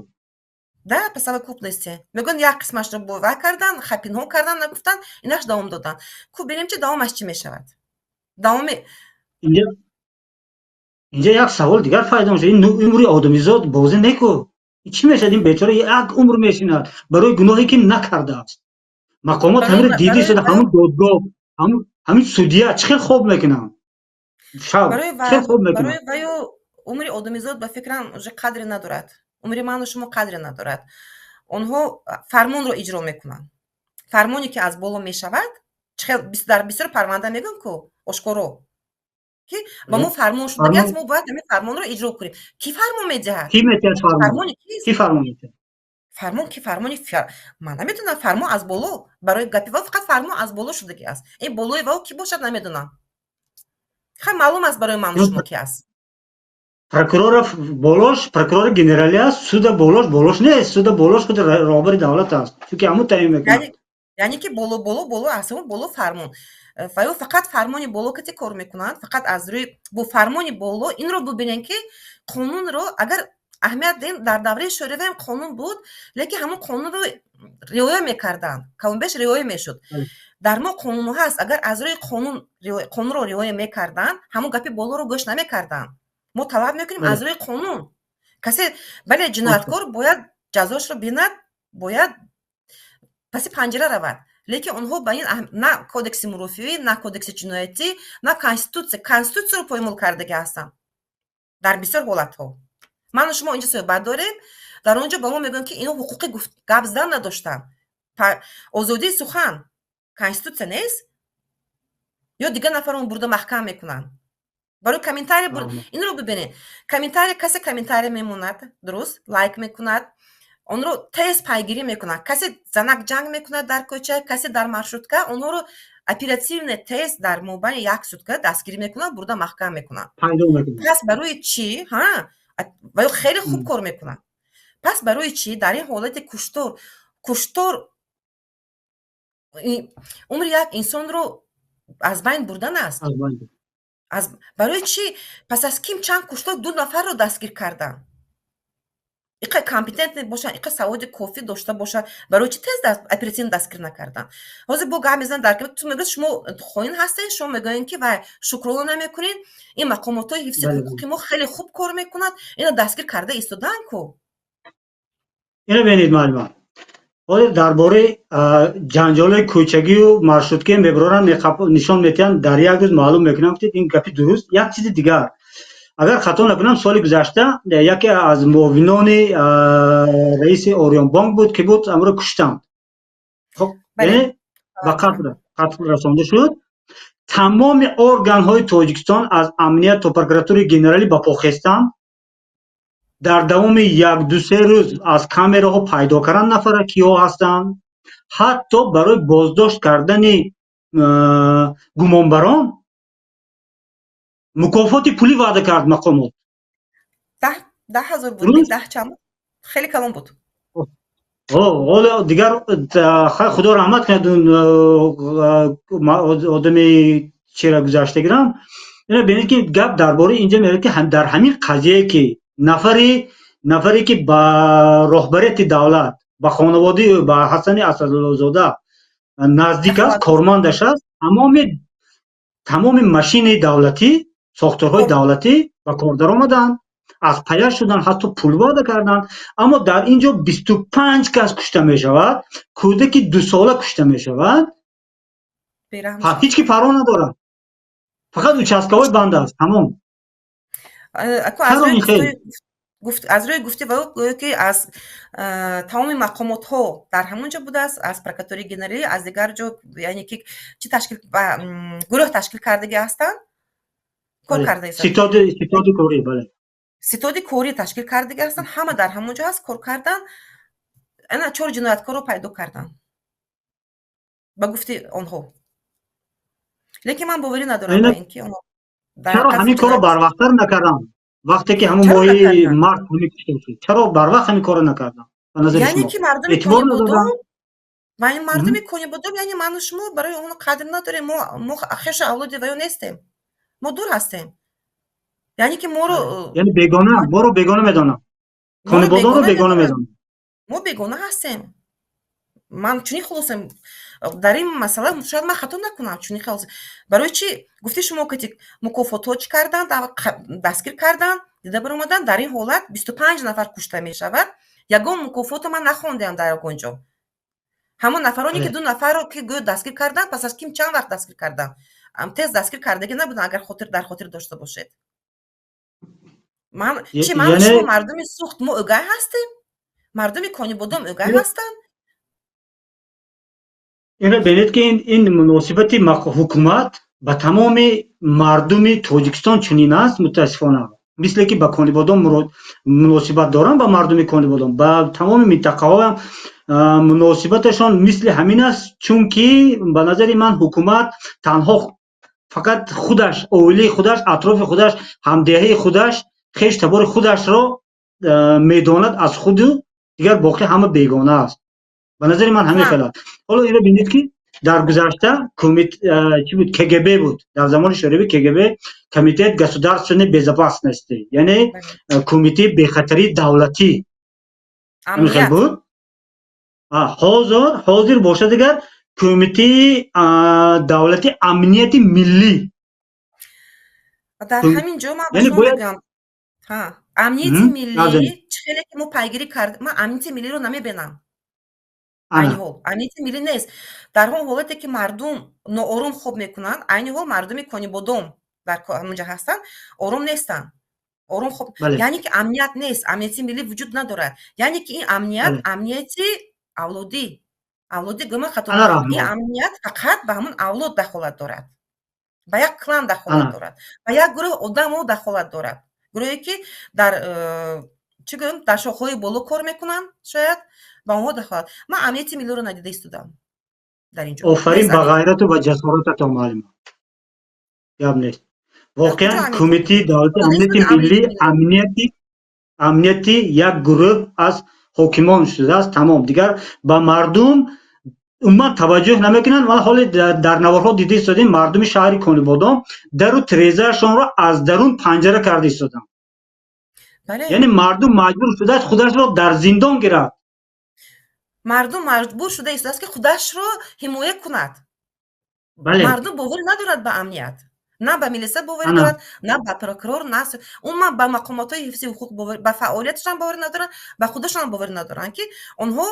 Да, по совокупности мегӯянд, як қисмашро вай кардан, пинҳон кардан, нагуфтан, инаш давом доданд. Ку бинем, чи давомаш чӣ мешавад, давоми. Инҷа як савол дигар пайдо мешавад: ин умри одамизод бозӣ неку, чӣ мешавад? Ин бечора як умр мешинад барои гуноҳе, ки накардааст. Мақомот ҳаминро диди шуда, ҳамун додгоҳ, ҳамин судья чӣ хел хоб мекунанд шаб? Хел хоб мекунанд? Ваю умри одамизод, ба фикрам, уже қадре надорад. Умри ману шумо қадре надорад. Онҳо фармонро иҷро мекунанд, фармоне, ки аз боло мешавад. Дар бисёр парванда мегӯям ку ошкоро, ки ба мо фармон шудагиаст, мо бояд ҳамин фармонро иҷро кунем. Кӣ фармон медиҳад? Кӣ метиҳад фармон? Кӣ фармон медиҳад? Фармон ки, фармони ман намедонам. Фармон аз боло, барои гапи ва фақат фармон аз боло шудагӣ аст. Ин болои вао кӣ бошад, намедонам. Хай, маълум аст барои ману шумо, ки аст. Прокурора болош прокурори генералӣ аст, суда болош нест, суда болош худи роҳбари давлат аст, чунки ҳамун таъин мекунад. Яъне ки боло аз ҳамун боло фармон, ва ё фақат фармони боло кате кор мекунанд, фақат аз рӯи бо фармони боло. Инро бубинем, ки қонунро агар аҳамият диҳем, дар давраи шӯравиам қонун буд, лекин ҳамон қонунро риоя мекарданд, камобеш риоя мешуд. Дар мо қонунҳо ҳаст, агар аз рӯи қонун қонунро риоя мекарданд, ҳамон гапи болоро гӯш намекарданд. Мо талаб мекунем аз рӯи қонун касе, бале, ҷинояткор бояд ҷазошро бинад, бояд паси панҷара равад, лекин онҳо ба ин на кодекси мурофиавӣ, на кодекси ҷиноятӣ, на конститутсия, конститутсияро поймол кардагӣ ҳастанд дар бисёр ҳолатҳо. Ману шумо инҷо суҳбат дорем, дар он ҷо ба мо мегӯянд, ки ино ҳуқуқи гап задан надоштанд. Озодии сухан конститутсия нест? Ё дигар нафарон бурда маҳкам мекунанд барои комментарий. Инро бибинед: комментарий, касе комментарий мемонад, дуруст лайк мекунад, онро тез пайгирӣ мекунад. Касе занак ҷанг мекунад дар кӯча, касе дар маршрутка, онҳоро оперативно, тез, дар мобайни як сутка дастгирӣ мекунанд, бурда маҳкам мекунанд. Пас барои чӣ ҳа ва ё хеле хуб кор мекунанд? Пас барои чӣ дар ин ҳолати куштор, умри як инсонро аз байн бурдан аст, барои чӣ пас аз ким чанд куштор ду нафарро дастгир карданд? Иқа компетентный бошанд, иқа саводи кофӣ дошта бошанд, барои чӣ тез оперативно дастгир накарданд? Ҳозир бо гап мезананд дар ту, мегӯяд, шумо хоин ҳастед, шумо мегӯед, ки вай шукрона намекунед. Ин мақомотҳои ҳифзи ҳуқуқи мо хеле хуб кор мекунад, ина дастгир карда истодаанд ку. Ина бинед, муаллима, ҳозир дар бораи ҷанҷолои кӯчагию маршрутке мебароранд, нишон метиҳанд, дар як рӯз маълум мекунанд. Ин гапи дуруст. Як чизи дигар, агар хато накунам, соли гузашта яке аз муовинони раиси Ориёнбонк буд, ки буд, амро куштанд, яъне ба қатл расонда шуд. Тамоми органҳои Тоҷикистон, аз амният то прокуратураи генералӣ, ба по хестанд. Дар давоми 1-2-3 рӯз аз камераҳо пайдо карданд нафара, киҳо ҳастанд. Ҳатто барои боздошт кардани гумонбарон мукофоти пулӣ ваъда кард мақомот. 10 000 буд, даҳ чанд, хеле калон буд. Ҳоло дигар, Худо раҳмат кунад одами чера гузаштагирам. Ина бинед, ки гап дар бораи инҷа меравад, ки дар ҳамин қазие, ки нафаре, ки ба роҳбарияти давлат, ба хонаводаи ӯ, ба Ҳасани Асадуллозода наздик аст, кормандаш аст, тамоми машинаи давлатӣ, сохторҳои давлатӣ ба кор даромаданд, аз паяш шуданд, ҳатто пул ваъда карданд. Аммо дар ин ҷо 25 кас кушта мешавад, кӯдаки 2сола кушта мешавад, ҳеҷ ки парво надорад, фақат участковый банд аст, тамом. Аз рӯи гуфти ва гӯё ки аз тамоми мақомотҳо дар ҳамон ҷо будааст, аз прокуратураи генералӣ, аз дигар ҷо, яъне ки чӣ ташкил, гурӯҳ ташкил кардагӣ ҳастанд, кор карда. Ситоди корӣ, бале. Ситоди корӣ ташкил кардагӣ ҳастанд, ҳама дар ҳамон ҷо ҳаст, кор кардан, ана чор ҷинояткорро пайдо карданд ба гуфти онҳо. Лекин ман боварӣ надорам ба ин ки онҳо. Чаро ҳамин корро барвақттар накарданд, вақте ки ҳамон моҳи март чаро барвақт ҳамин корро накарданд, ба назари Яъне шумо? ки мардуми Эътибор Конибодом надоданд? ва ин мардуми Конибодом, яъне ману шумо барои онҳо қадр надорем. Мо хешу авлоди ваё нестем, мо дур ҳастем, яъне ки моро Яъне бегона, моро бегона медонам, моро Конибодомро бегона бегона медонанд. медонам. Мо бегона ҳастем. Ман чунин хулосам дар ин масъала, шояд ман хато накунам, чунин хулоса. Барои чӣ гуфти шумо, ки мукофотҳо чӣ карданд, дастгир карданд, дида баромаданд, дар ин ҳолат 25 нафар кушта мешавад, ягон мукофото ман нахондам дар ягон ҷо. Ҳамон нафароне ки ду нафарро ки гӯё дастгир карданд, пас аз ким чанд вақт дастгир карданд, тез дастгир кардагӣ набуданд, агар дар хотир дошта бошед. Ман чи, ману Яъне шумо, мардуми Суғд, мо ӯгай ҳастем? Мардуми Конибодом ӯгай ҳастанд? Инро бинед, ки ин муносибати ҳукумат ба тамоми мардуми Тоҷикистон чунин аст, мутаассифона. Мисле ки ба Конибодом муносибат доранд, ба мардуми Конибодом, ба тамоми минтақаҳоам муносибаташон мисли ҳамин аст, чунки ба назари ман ҳукумат танҳо фақат худаш, оилаи худаш, атрофи худаш, ҳамдеҳаи худаш, хеш табори худашро медонад аз худу дигар боқӣ ҳама бегона аст. Ба назари ман ҳамин хел аст. Ҳоло инро бинед, ки дар гузашта чӣ буд, КГБ буд, дар замони Шӯравӣ КГБ, Комитет государственной безопасности, яъне Кумитаи бехатарии давлатӣ, ҳамин хел Амният. буд. Ҳозир бошад дигар, Кумитаи давлати амнияти миллӣ. Дар ҳамин ҷо ман ба Яъне шумо бояд мегӯям, ҳа, амнияти миллӣ Назанед. чӣ хеле ки мо пайгирӣ кард, ман амнияти миллиро намебинам. Айни Ана. ҳол амнияти миллӣ нест. Дар он ҳолате ки мардум ноором хоб мекунанд, айни ҳол мардуми Конибодом дар ҳамонҷа ҳастанд, ором нестанд, ором хоб яъне ки амният нест, амнияти миллӣ вуҷуд надорад, яъне ки ин амният амнияти авлодӣ, авлодӣ гӯма хато, Ана, ин раҳмат. амният фақат ба ҳамон авлод дахолат дорад, ба як клан дахолат дорад, ба як гурӯҳ одамо дахолат дорад, гурӯҳе ки дар чӣ гӯям, дар шохҳои боло кор мекунанд, шояд ба онҳо дахолат. Ман амнияти миллиро надида истодам дар ин ҷо. Офарин Нест ба амният. ғайрату ва ҷасорататон, муаллима, гап нест. Дар куҷо Воқеан, амнияти Кумитаи миллӣ? давлати Дида амнияти истода миллӣ амнияти миллиро? Амнияти як гурӯҳ аз ҳокимон шудааст, тамом. Дигар ба мардум умуман таваҷҷӯҳ намекунанд. Ва ҳоле дар наворҳо дида истодем, мардуми шаҳри Конибодом дару тирезаашонро аз дарун панҷара карда истоданд. Яъне мардум маҷбур шудааст худашро дар зиндон гирад. Мардум маҷбур шуда истодааст, ки худашро ҳимоя кунад. Мардум боварӣ надорад ба амният, на ба милиса боварӣ дорад, на ба прокурор, на умуман ба мақомотҳои ҳифзи ҳуқуқ, ба фаъолияташон боварӣ надоранд, ба худашон боварӣ надоранд, ки онҳо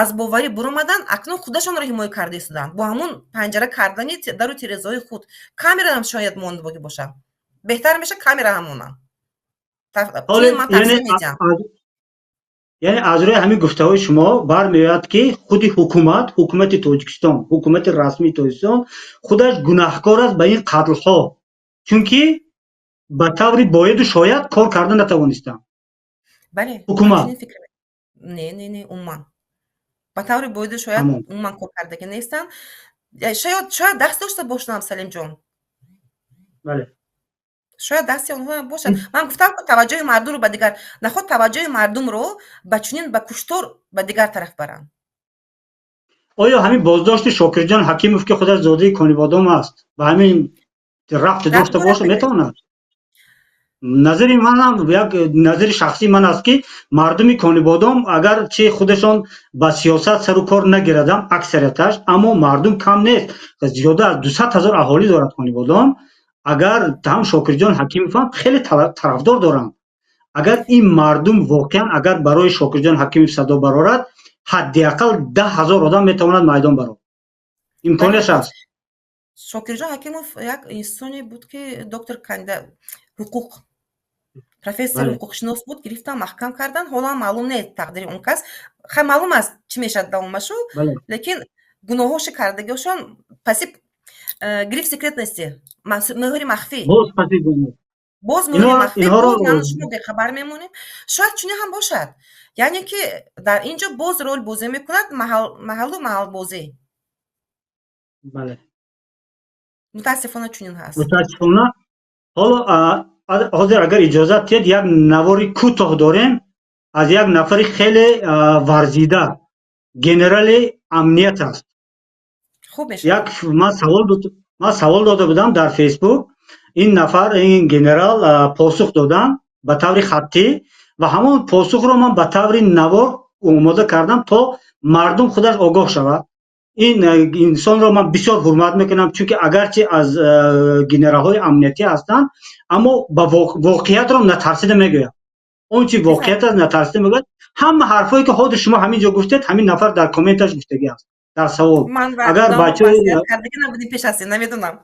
аз боварӣ буромаданд, акнун худашонро ҳимоя карда истоданд бо ҳамун панҷара кардани дару тирезаҳои худ. Камераам шояд мондагӣ бошад, беҳтар мешавад, камера ҳам монанд. Ҳоле Чунин ман яъне тавсия медиҳам. аз Яъне аз рӯи ҳамин гуфтаҳои шумо бармеояд, ки худи ҳукумат, ҳукумати Тоҷикистон, ҳукумати расмии Тоҷикистон худаш гунаҳкор аст ба ин қатлҳо, чунки ба таври бояду шояд кор карда натавонистанд. Бале. Ҳукумат. Не, не, не, умуман ба таври бояду шояд умуман кор кардагӣ нестанд. Шояд даст дошта бошанд, Салимҷон. Бале. Шояд дасти онҳо бошад. Ман гуфтам, ки таваҷҷӯҳи мардумро ба дигар наход, таваҷҷӯҳи мардумро ба чунин ба куштор ба дигар тараф баранд. Оё ҳамин боздошти Шокирҷон Ҳакимов, ки худаш зодаи Конибодом аст, ба ҳамин рабт дошта боша метавонад? Назари манам, як назари шахсии ман аст, ки мардуми Конибодом агарчи худашон ба сиёсат сару кор нагирадам, аксарияташ, аммо мардум кам нест, зиёда аз 200 000 аҳолӣ дорад Конибодом. Агар ҳам Шокирҷон Ҳакимов ҳам хеле тарафдор доранд, агар ин мардум воқеан агар барои Шокирҷон Ҳакимов садо барорад, ҳадди ақал 10 000 одам метавонад майдон барорад, имконияш аст. Шокирҷон Ҳакимов як инсоне буд, ки доктор кандидат ҳуқуқ, профессор, ҳуқуқшинос буд. Гирифтан, маҳкам кардан. Ҳоло маълум нест тақдири он кас. Хай, маълум аст, чӣ мешавад давомашу, лекин гуноҳоши кардагиошон паси гриф секретности, мӯҳри махфӣ. Боз паси. Боз мӯҳри махфӣ, боз ману шумо бехабар мемонем. Шояд чунин ҳам бошад, яъне ки дар ин ҷо боз рол бозӣ мекунад маҳаллу маҳалбозӣ. Бале. Мутаассифона, чунин ҳаст. Мутаассифона. Ҳоло ҳозир, агар иҷозат диҳед, як навори кӯтоҳ дорем аз як нафари хеле варзида, генерали амният аст. Хуб мешавад. Як ман савол дода будам дар Фейсбук, ин нафар, ин генерал посух доданд ба таври хаттӣ ва ҳамон посухро ман ба таври навор омода кардам, то мардум худаш огоҳ шавад. Ин инсонро ман бисёр ҳурмат мекунам, чунки агарчи аз генералҳои амниятӣ ҳастанд, аммо ба воқеиятро натарсида мегӯяд. Он чи воқеият аст, натарсида мегӯяд. Ҳама ҳарфое, ки ҳозир шумо ҳамин ҷо гуфтед, ҳамин нафар дар комменташ гуфтагӣ аст дар савол. Агар бачаҳои набудем пеш аз ин, намедонам.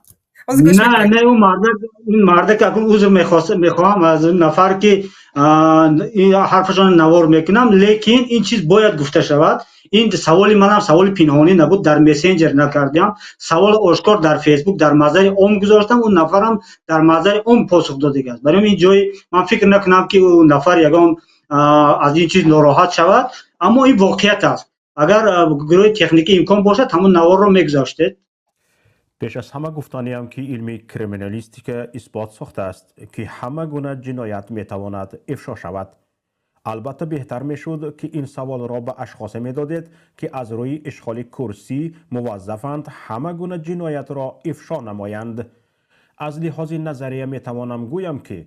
Не, не, ӯ мардак, ин мардак, акун узр мехоҳам аз ин нафар, ки ҳарфашонро навор мекунам, лекин ин чиз бояд гуфта шавад. Ин саволи манам саволи пинҳонӣ набуд, дар мессенҷер накардиам, саволи ошкор дар Фейсбук дар мазари ом гузоштам. Он нафарам дар мазари ом посух додагӣ аст. Барои ин ҷои ман фикр накунам, ки ӯ нафар ягон аз ин чиз нороҳат шавад, аммо ин воқеият аст. Агар гурӯҳи техникӣ имкон бошад, ҳамон наворро мегузоштед. Пеш аз ҳама гуфтаниам, ки илми криминалистика исбот сохтааст, ки ҳама гуна ҷиноят метавонад ифшо шавад. Албатта, беҳтар мешуд, ки ин саволро ба ашхосе медодед, ки аз рӯи ишғоли курсӣ муваззафанд ҳама гуна ҷиноятро ифшо намоянд. Аз лиҳози назария метавонам гӯям, ки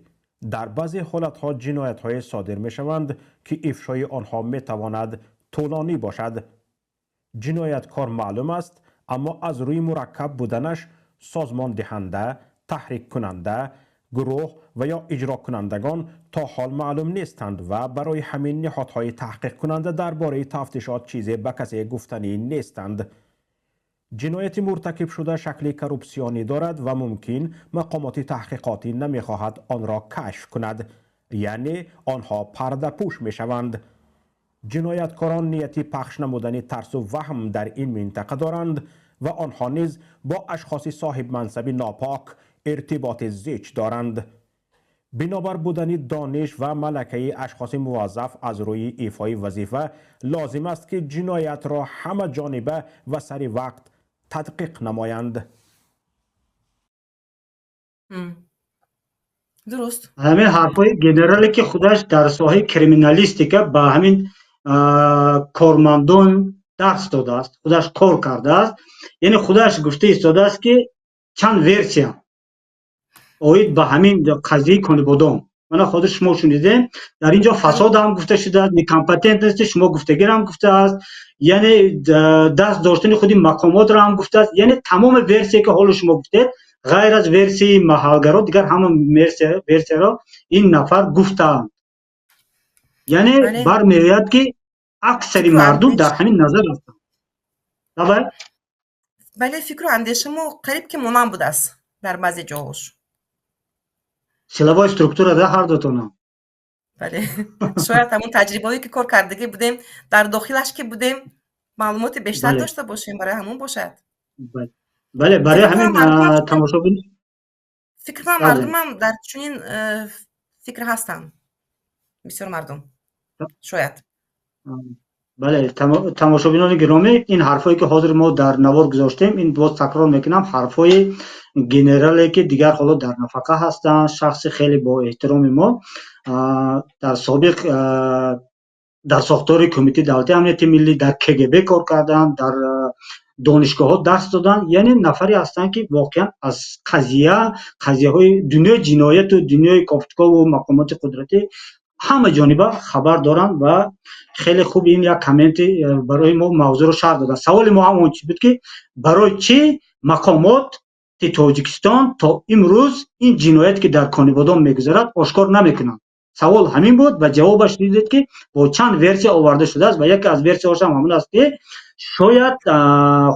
дар баъзе ҳолатҳо ҷиноятҳое содир мешаванд, ки ифшои онҳо метавонад тӯлонӣ бошад. Ҷинояткор маълум аст, аммо аз рӯи мураккаб буданаш созмондиҳанда, таҳриккунанда, гурӯҳ ва ё иҷрокунандагон то ҳол маълум нестанд ва барои ҳамин ниҳодҳои таҳқиқкунанда дар бораи тафтишот чизе ба касе гуфтанӣ нестанд. Ҷинояти муртакибшуда шакли коррупсионӣ дорад ва мумкин мақомоти таҳқиқотӣ намехоҳад онро кашф кунад, яъне онҳо пардапӯш мешаванд. Ҷинояткорон нияти пахш намудани тарсу ваҳм дар ин минтақа доранд ва онҳо низ бо ашхоси соҳибмансаби нопок иртиботи зич доранд. Бинобар будани дониш ва малакаи ашхоси муваззаф аз рӯи ифои вазифа лозим аст, ки ҷиноятро ҳама ҷониба ва сари вақт тадқиқ намоянд. Дуруст. Ҳамин ҳарфҳои генерале, ки худаш дар соҳаи криминалистика ба ҳамин кормандон дарс додааст, худаш кор кардааст, яъне худаш гуфта истодааст, ки чанд версия оид ба ҳамин қазияи Конибодом. Мана ҳозир шумо шунидем, дар ин ҷо фасод ҳам гуфта шудааст, некомпетентности шумо гуфтагиро ҳам гуфтааст, яъне даст доштани худи мақомотро ҳам гуфтааст. Яъне тамоми версия, ки ҳоло шумо гуфтед, ғайр аз версияи маҳалгаро, дигар ҳама версияро ин нафар гуфтаанд. Яъне бармеояд, ки аксари мардум дар ҳамин назар ҳастанд. Давай. Бале, фикру андешамо қариб ки монанд будааст дар баъзе ҷоҳош. Силовой структура да ҳар дутона. Бале, шояд ҳамон таҷрибаҳое, ки кор кардагӣ будем, дар дохилаш ки будем, маълумоти бештар дошта бошем, барои ҳамон бошад. Бале, барои ҳамин тамошобин Фикр кунам, мардумам дар чунин фикр ҳастанд, бисёр мардум шояд. Бале, тамошобинони гиромӣ, ин ҳарфое, ки ҳозир мо дар навор гузоштем, ин, боз такрор мекунам, ҳарфҳои генерале, ки дигар ҳоло дар нафақа ҳастанд, шахси хеле боэҳтироми мо, дар собиқ дар сохтори Кумитаи давлатии амнияти миллӣ, дар КГБ кор карданд, дар донишгоҳҳо дарс доданд, яъне нафаре ҳастанд, ки воқеан аз қазияҳои дунёи ҷинояту дунёи кофтукову мақомоти қудратӣ ҳама ҷониба хабар доранд ва хеле хуб ин як комменти барои мо мавзӯъро шарҳ доданд. Саволи мо ҳам он чи буд, ки барои чӣ мақомоти Тоҷикистон то имрӯз ин ҷинояте, ки дар Конибодом мегузарад, ошкор намекунанд? Савол ҳамин буд ва ҷавобаш дидед, ки бо чанд версия оварда шудааст ва яке аз версияҳош ҳам ҳамон аст, ки шояд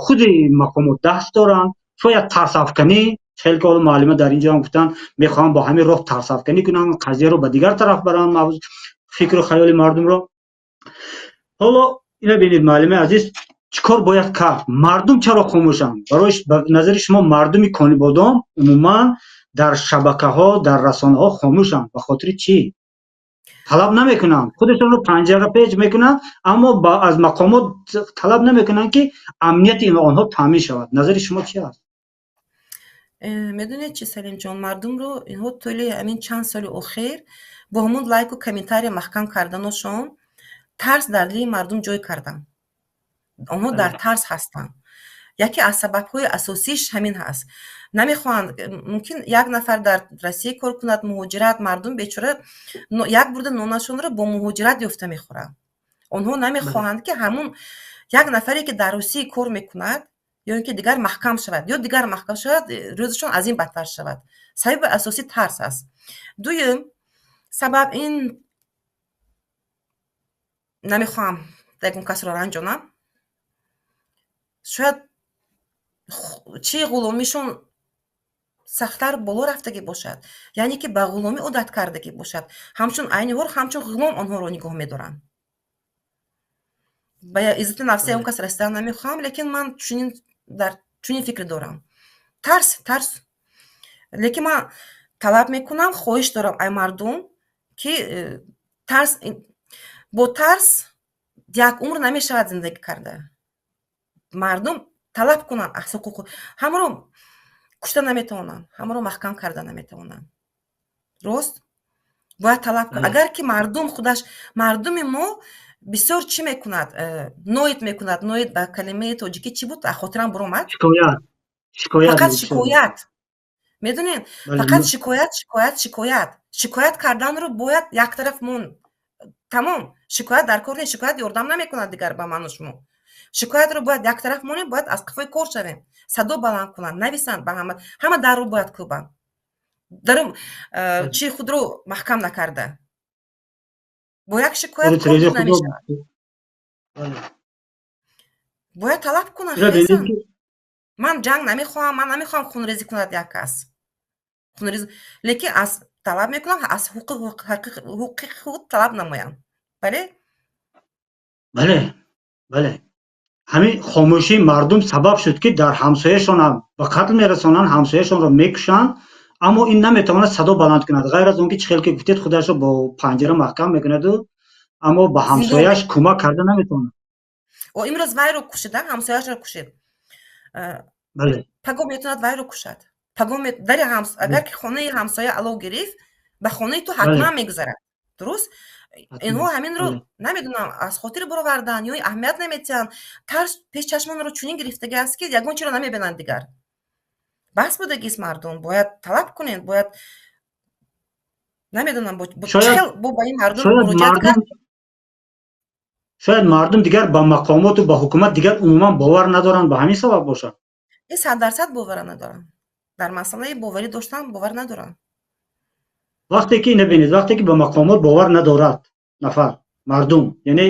худи мақомот даст доранд, шояд тарсафканӣ, хеле ки ҳоло муаллима дар инҷо ҳам гуфтанд, мехоҳанд бо ҳамин роҳ тарсафканӣ кунанд, қазияро ба дигар тараф баранд, фикру хаёли мардумро. Ҳоло ина бинед, муаллимаи азиз, чӣ кор бояд кард? Мардум чаро хомӯшанд? Барои ба назари шумо, мардуми Конибодом умуман дар шабакаҳо, дар расонаҳо хомӯшанд, ба хотири чӣ? Талаб намекунанд, худашонро панҷарапеч мекунанд, аммо аз мақомот талаб намекунанд, ки амнияти онҳо таъмин шавад. Назари шумо чи аст? Медонед чи, Салимҷон, мардумро инҳо тӯли ҳамин чанд соли охир бо ҳамон лайку комментария маҳкам карданошон тарс дар дили мардум ҷой карданд. Онҳо дар тарс ҳастанд. Яке аз сабабҳои асосиш ҳамин ҳаст. Намехоҳанд, мумкин як нафар дар Россия кор кунад, муҳоҷират, мардум бечора як бурда нонашонро бо муҳоҷират ёфта мехӯранд. Онҳо намехоҳанд, ки ҳамун як нафаре, ки дар Русия кор мекунад, ё ин ки дигар маҳкам шавад, ё дигар маҳкам шавад, рӯзашон аз ин бадтар шавад. Сабаби асосӣ тарс аст. Дуюм сабаб ин, намехоҳам ягон касро ранҷонам, шояд чи ғуломишон сахттар боло рафтагӣ бошад, яъне ки ба ғуломӣ одат кардагӣ бошад. Ҳамчун айни ҳол ҳамчун ғулом онҳоро нигоҳ медоранд. Ба иззати нафси ягон кас расидан намехоҳам, лекин ман чунин дар чунин фикр дорам. Тарс, тарс. Лекин ман талаб мекунам, хоҳиш дорам ай мардум, ки тарс, бо тарс як умр намешавад зиндагӣ карда. Мардум талаб кунанд аз ҳуқуқу. Ҳамаро кушта наметавонанд, ҳамаро маҳкам карда наметавонанд, рост? Бояд талаб. Агар ки мардум худаш, мардуми мо бисёр чӣ мекунад, ноит мекунад. Ноит ба калимаи тоҷикӣ чӣ буд? Хотирам буромад. Шикоят, шикоят. Фақат шикоят, медонед, фақат шикоят, шикоят, шикоят. Шикоят карданро бояд яктараф монд, тамом. Шикоят дар кор нест, шикоят ёрдам намекунад дигар ба ману шумо. Шикоятро бояд яктараф монем, бояд аз қафои кор шавем, садо баланд кунанд, нависанд ба ҳама, ҳама дарро бояд кӯбанд, дару чи худро маҳкам накарда бо як шикоят кор намешавад. Бояд талаб кунанд. Ман ҷанг намехоҳам, ман намехоҳам хунрезӣ кунад як кас, хунрезӣ, лекин аз талаб мекунам, аз ҳуқуқи худ талаб намоям, бале. Бале, ҳамин хомӯшии мардум сабаб шуд, ки дар ҳамсояшонам ба қатл мерасонанд, ҳамсояшонро мекушанд, аммо ин наметавонад садо баланд кунад, ғайр аз он ки чӣ хел ки гуфтед, худашро бо панҷара маҳкам мекунаду, аммо ба ҳамсояш кӯмак карда наметавонад. О, имрӯз вайро кушида, ҳамсояшро кушид, паго метавонад вайро кушад, паго дари агар ки хонаи ҳамсоя алов гирифт, ба хонаи ту ҳатман мегузарад, дуруст? Инҳо ҳаминро, намедонам, аз хотир баровардан ё аҳамият наметиҳанд. Тарс пеш чашмонро чунин гирифтагӣ аст, ки ягон чиро намебинанд дигар. Баҳс будагист, мардум, бояд талаб кунед, бояд, намедонам, бо ба ин мардум муроҷиат кард. Шояд мардум дигар ба мақомоту ба ҳукумат дигар умуман бовар надоранд, ба ҳамин сабаб бошад. Ин 100% бовара надорам. Дар масъалаи боварӣ доштан бовар надорам. Вақте ки, набинед, вақте ки ба мақомот бовар надорад нафар, мардум, яъне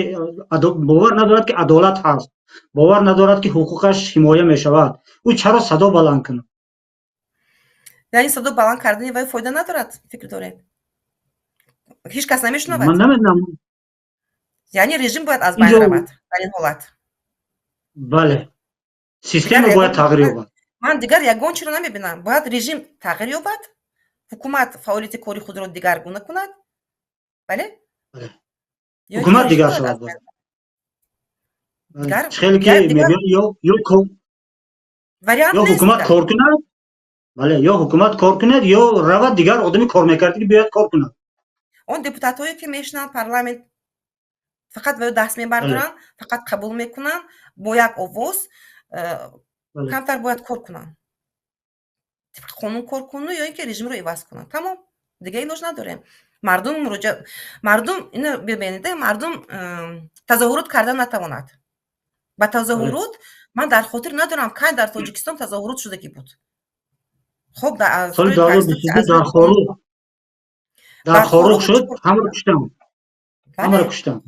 бовар надорад, ки адолат ҳаст, бовар надорад, ки ҳуқуқаш ҳимоя мешавад, ӯ чаро садо баланд кунад? Яъне садо баланд кардани вай фоида надорад, фикр доред? Ҳеҷ кас намешунавад. Ман намедонам. Яъне режим бояд аз байн равад дар ин ҳолат. Бале, система бояд тағйир ёбад. Ман дигар ягон чиро намебинам. Бояд режим тағйир ёбад, ҳукумат фаъолияти кори худро дигаргуна кунад, бале. Ҳукумат дигар шавад. Хеле ки мегӯянд, ё ҳукумат кор кунад, бале, ё ҳукумат кор кунад, ё равад, дигар одами кор мекард, ки биёяд, кор кунад. Он депутатҳое, ки мешинанд парламент, фақат ва даст мебардоранд, фақат қабул мекунанд бо як овоз, камтар бояд кор кунанд, тибқи қонун кор куну ё ин ки режимро иваз кунанд. Тамом, дига илоҷ надорем. Мардум муроҷиат, мардум ина бибинед, мардум тазоҳурот карда натавонад. Ба тазоҳурот ман дар хотир надорам, кай дар Тоҷикистон тазоҳурот шудагӣ буд. Хоб, соли 2022 дар Хоруғ шуд, ҳамаро куштанд, ҳамаро куштанд.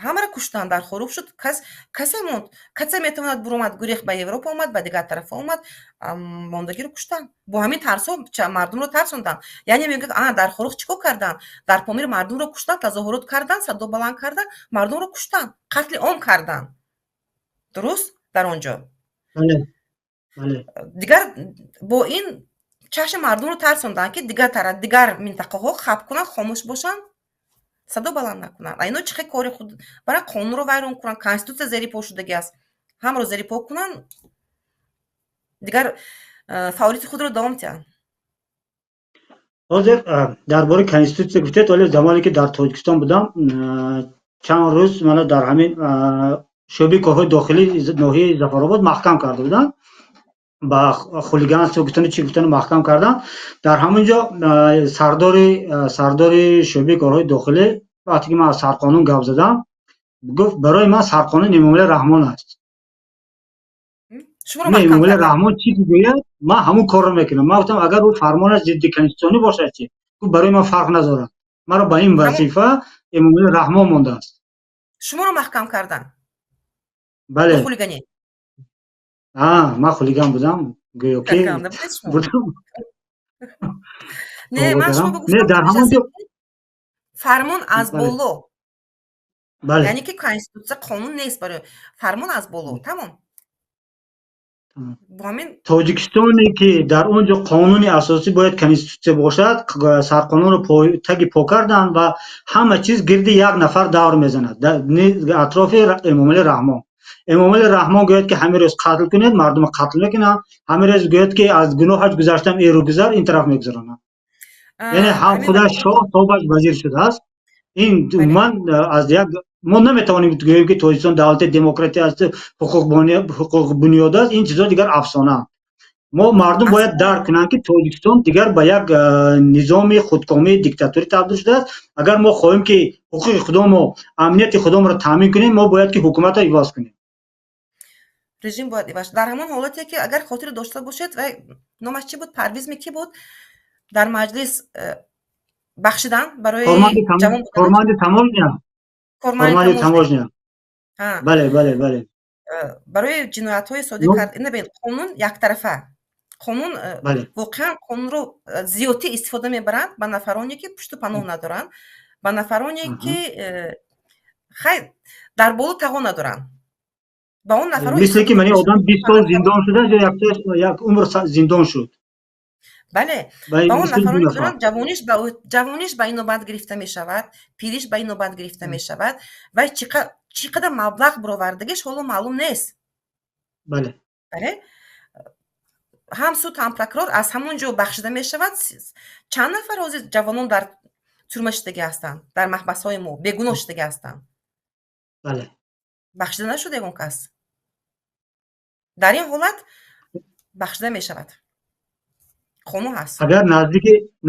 Ҳамаро куштанд. Дар Хоруғ шуд, кас касе монд, касе метавонад буромад, гурехт, ба Европа омад, ба дигар тарафа омад, мондагиро куштанд. Бо ҳамин тарсҳо мардумро тарсонданд. Яъне мегӯяд: а дар Хоруғ чӣ кор карданд? Дар Помир мардумро куштанд, тазоҳурот карданд, садо баланд карданд, мардумро куштанд, қатли ом карданд. Дуруст, дар он ҷо дигар бо ин чашми мардумро тарсонданд, ки дигар тараф, дигар минтақаҳо хаб кунанд, хомӯш бошанд, садо баланд накунанд. А ино чӣ хел кори худ барои қонунро вайрон кунанд? Конститутсия зери по шудагӣ аст, ҳамаро зери по кунанд, дигар фаъолияти худро давом диҳанд. Ҳозир дар бораи конститутсия гуфтед, вале замоне ки дар Тоҷикистон будам, чанд рӯз мана дар ҳамин шӯъбаи корҳои дохилии ноҳияи Зафаробод маҳкам карда буданд, ба хулиганство гуфтану чӣ гуфтану маҳкам карданд. Дар ҳамон ҷо сардори шӯъбаи корҳои дохилӣ, вақте ки ман аз сарқонун гап задам, гуфт: «Барои ман сарқонун Эмомалӣ Раҳмон аст. Эмомалӣ Раҳмон чӣ гӯяд, ман ҳамон корро мекунам». Ман гуфтам: «Агар ӯ фармонаш зидди конститутсионӣ бошад чӣ?» Гуфт: «Барои ман фарқ надорад, маро ба ин вазифа Эмомалӣ Раҳмон мондааст». Шуморо маҳкам карданд? Бале. Хулиганӣ? Ман хулиган будам, гӯё ки. Не, ман шумо Не, дар ҳамон ҷо фармон аз боло. Бале. Яъне ки конститутсия қонун нест барои, фармон аз боло, тамом. Бо ҳамин Тоҷикистоне, ки дар он ҷо қонуни асосӣ бояд конститутсия бошад, сарқонунро таги по карданд ва ҳама чиз гирди як нафар давр мезанад, атрофи Эмомалӣ Раҳмон. Эмомалӣ Раҳмон гӯяд, ки ҳамин рӯз қатл кунед, мардумро қатл мекунанд. Ҳамин рӯз гӯяд, ки аз гуноҳаш гузаштам, эру гузар, ин тараф мегузаронанд. Яъне ҳам худаш шоҳ, тобаш вазир шудааст. Ин умуман аз як мо наметавонем гӯем, ки Тоҷикистон давлати демократия аст, ҳуқуқбунёд аст. Ин чизҳо дигар афсонаанд. Мо мардум бояд дарк кунанд, ки Тоҷикистон дигар ба як низоми худкомии диктатурӣ табдил шудааст. Агар мо хоҳем, ки ҳуқуқи худомо, амнияти худомро таъмин кунем, мо бояд ки ҳукуматро иваз кунем. Режим бояд иваз. Дар ҳамон ҳолате, ки агар хотир дошта бошед, вай номаш чӣ буд, Парвизми ки буд, дар маҷлис бахшидан барои Корманди таможня, корманди таможня, бале. Барои ҷиноятҳои содир кард. Ина бинед, қонун яктарафа, қонун воқеан қонунро зиёдтӣ истифода мебаранд ба нафароне, ки пушту паноҳ надоранд, ба нафароне, ки хай дар боло тағо надоранд, ба он нафаро. Мисле ки мани одам 20 сол зиндон шуда, як умр зиндон шуд. Бале, ба он нафароне, ки доранд, ҷавониш ба инобат гирифта мешавад, пириш ба инобат гирифта мешавад ва чӣ қадар маблағ баровардагиш ҳоло маълум нест. Бале, ҳам суд, ҳам прокурор аз ҳамон ҷо бахшида мешавад. Чанд нафар ҳозир ҷавонон дар тюрьма шудагӣ ҳастанд, дар маҳбасҳои мо бегуноҳ шудагӣ ҳастанд. Бахшида нашуд ягон кас. Дар ин ҳолат бахшида мешавад, қонун ҳаст. Агар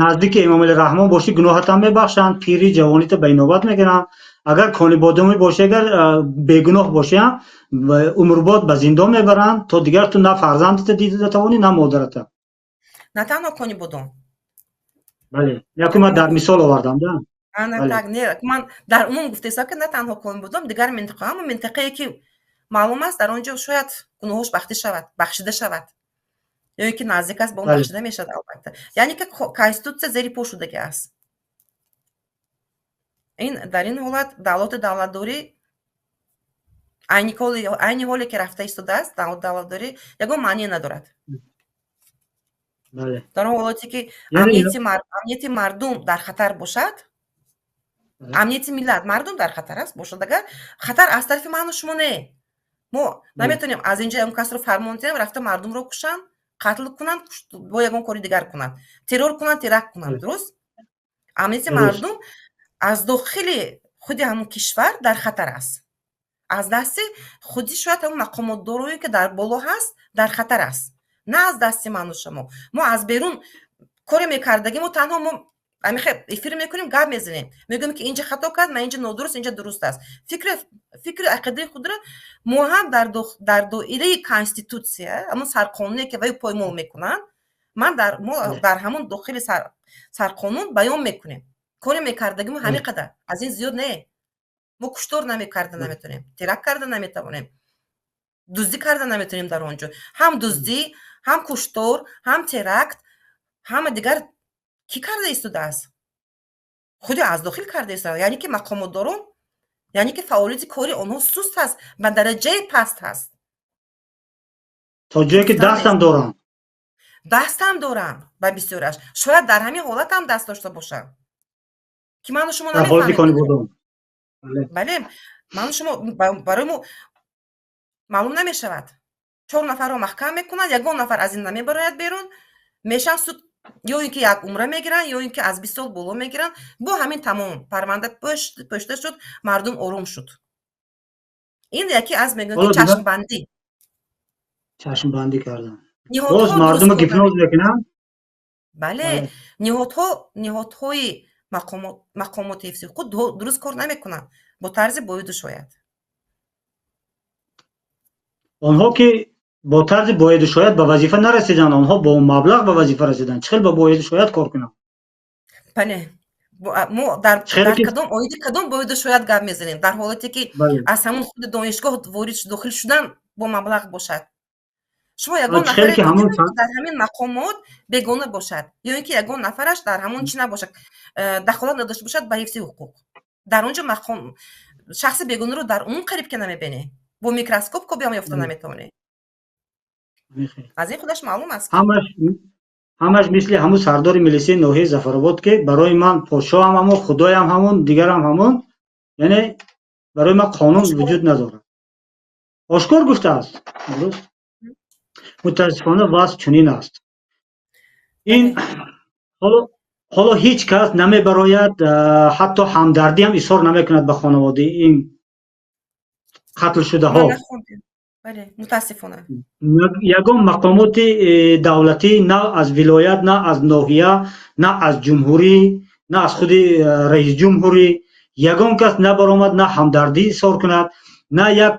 наздики Эмомалӣ Раҳмон бошӣ, гуноҳатам мебахшанд, пири ҷавонита ба инобат мегиранд. Агар Конибодомӣ бошӣ, агар бегуноҳ бошӣ ҳам, умрбод ба зиндон мебаранд, то дигар ту на фарзандата дида тавонӣ, на модарата. На танҳо Конибодом. Бале, яку ман дар мисол овардам да. Так, не, ман дар умум гуфтаистам, ки на танҳо Конибодом, дигар минтақа, ҳамон минтақае, ки маълум аст, дар он ҷо шояд гуноҳош бахшида шавад ё ин ки наздик аст ба он, бахшида мешавад албатта. Яъне ки конститутсия зери по шудагӣ аст. Ин дар ин ҳолат давлату давлатдорӣ айни ҳоле ки рафта истодааст, давлатдорӣ ягон маъне надорад. Дар он ҳолате ки амнияти мардум дар хатар бошад, амнияти миллат, мардум дар хатар аст бошад, агар хатар аз тарафи ману шумо не, мо наметавонем аз инҷо ягон касро фармон диҳем, рафта мардумро кушанд, қатл кунанд, бо ягон кори дигар кунанд, террор кунанд, теракт кунанд. Дуруст, амнияти мардум аз дохили худи ҳамон кишвар дар хатар аст, аз дасти худи шояд ҳамон мақомотдорое ки дар боло ҳаст дар хатар аст, на аз дасти ману шумо. Мо аз берун коре мекардагӣ, мо танҳо мо амихе эфир мекунем, гап мезанем, мегӯем ки инҷа хато кард, ма инҷа нодуруст, инҷа дуруст аст. Фикри ақидаи худро мо ҳам дар доираи конститутсия, ҳамон сарқонуне ки вай поймол мекунанд, ман дар мо дар ҳамон дохили сарқонун баён мекунем. Коре мекардагӣ мо ҳамин қадар, аз ин зиёд не. Мо куштор намекарда наметавонем, теракт карда наметавонем, дуздӣ карда наметавонем. Дар он ҷо ҳам дуздӣ, ҳам куштор, ҳам теракт, ҳама дигар кӣ карда истодааст? Худи аз дохил карда истодааст, яъне ки мақомотдорон, яъне ки фаъолияти кори онҳо суст аст, ба дараҷаи паст ҳаст. То ҷое ки дастам доранд. Дастам доранд ба бисёраш. Шояд дар ҳамин ҳолат ҳам даст дошта бошанд, ки ману шумо намефаҳмем. Бале, ману шумо, барои мо маълум намешавад. Чор нафарро маҳкам мекунанд, ягон нафар аз ин намебарояд берун, мешан суд, ё ин ки як умра мегиранд, ё ин ки аз 20 сол боло мегиранд. Бо ҳамин тамом, парванда пӯшта шуд, мардум ором шуд. Ин яке аз мегӯянд ки чашмбандӣ. Чашмбандӣ кардан. Боз мардумро гипноз мекунанд. Бале, ниҳодҳои мақомоти ҳифзи ҳуқуқ дуруст кор намекунанд, бо тарзи боиду шояд. Онҳо ки бо тарзи боиду шояд ба вазифа нарасиданд, онҳо бо маблағ ба вазифа расиданд. Чӣ хел ба боиду шояд кор кунанд? Бале, мо дар кадом оиди кадом боиду шояд гап мезанем? Дар ҳолате ки аз ҳамон худи донишгоҳ ворид дохил шудан бо маблағ бошад. Шумо ягон нафаре дар ҳамин мақомот бегона бошад, ё ин ки ягон нафараш дар ҳамон чӣ набошад, дахолат надошта бошад ба ҳифзи ҳуқуқ. Дар он ҷо мақом шахси бегонаро дар он қариб ки намебинӣ, бо микроскоп кобиам ёфта наметавонӣ. Аз ин худаш маълум аст. Ҳамаш мисли ҳамун сардори милисияи ноҳияи Зафаробод, ки барои ман подшоҳам ҳамон, худоям ҳамон, дигарам ҳамон, яъне барои ман қонун вуҷуд надорад. Ошкор гуфтааст. Дуруст? Мутаассифона вазъ чунин аст. Ин ҳоло ҳеҷ кас намебарояд, ҳатто ҳамдардӣ ҳам изҳор намекунад ба хонаводаи ин қатлшудаҳо. Мутаассифона. Ягон мақомоти давлатӣ на аз вилоят, на аз ноҳия, на аз ҷумҳурӣ, на аз худи раисҷумҳурӣ ягон кас набаромад, на ҳамдардӣ изҳор кунад, на як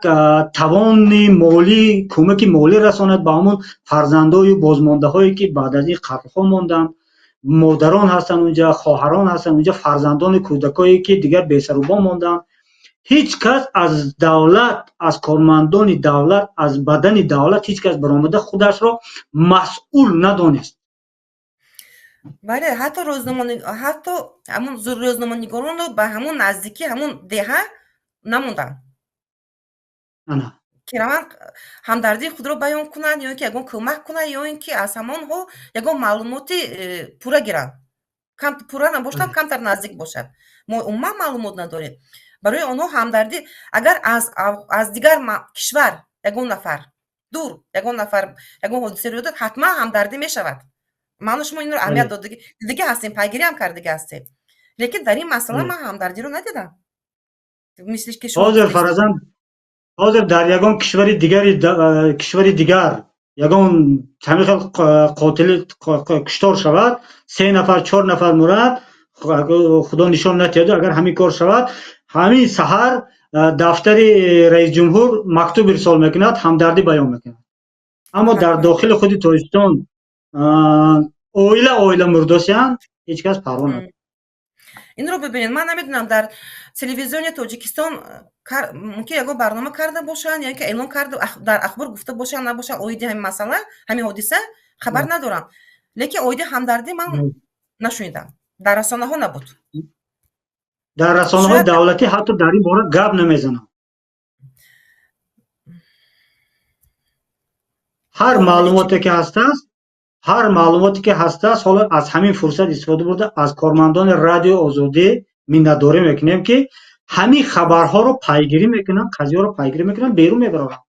тавони молӣ, кӯмаки молӣ расонад ба ҳамон фарзандою бозмондаҳое ки баъд аз ин қатлҳо монданд. Модарон ҳастанд унҷа, хоҳарон ҳастанд унҷа, фарзандони кӯдакое ки дигар бесарубон монданд. Ҳеҷ кас аз давлат, аз кормандони давлат, аз бадани давлат ҳеҷ кас баромада худашро масъул надонист. Бале, ҳатто ҳатто ҳамун рӯзноманигоронро ба ҳамун наздикӣ ҳамун деҳа намонданд. Ки раванд ҳамдардии худро баён кунанд, ё ин ки ягон кӯмак кунанд, ё ин ки аз ҳамонҳо ягон маълумоти пурра гиранд. Пурра набошад, камтар наздик бошад. Мо умуман маълумот надорем. Барои онҳо ҳамдардӣ агар аз дигар кишвар ягон нафар дур, ягон нафар ягон ҳодиса рӯй дод, ҳатман ҳамдардӣ мешавад. Ману шумо инро аҳамият додагӣ ҳастем, пайгирӣ ҳам кардагӣ ҳастем. Лекин дар ин масъала ман ҳамдардиро надидам. Мисли ки шумо ҳозир фаразан, ҳозир дар ягон кишвари дигар ягон ҳамин хел қотили куштор шавад, се нафар, чор нафар мурад, худо нишон натиҳаду агар ҳамин кор шавад, ҳамин саҳар дафтари раисҷумҳур мактуб ирсол мекунад, ҳамдардӣ баён мекунад. Аммо дар дохили худи Тоҷикистон оила оила мурдосиянд, ҳеҷ кас парво надорад. Инро бибинед, ман намедонам, дар телевизиони Тоҷикистон мумкин ягон барнома карда бошанд, ё ин ки эълон карда, дар ахбор гуфта бошанд, набошанд, оиди ҳамин масъала, ҳамин ҳодиса хабар надорам. Лекин оиди ҳамдардӣ ман нашунидам, дар расонаҳо набуд. Дар расонаҳои давлатӣ ҳатто дар ин бора гап намезананд. Ҳар маълумоте ки ҳастааст, ҳар маълумоте ки ҳастааст, ҳоло аз ҳамин фурсат истифода бурда аз кормандони Радиои Озодӣ миннатдорӣ мекунем, ки ҳамин хабарҳоро пайгирӣ мекунанд, қазияро пайгирӣ мекунанд, берун мебароранд.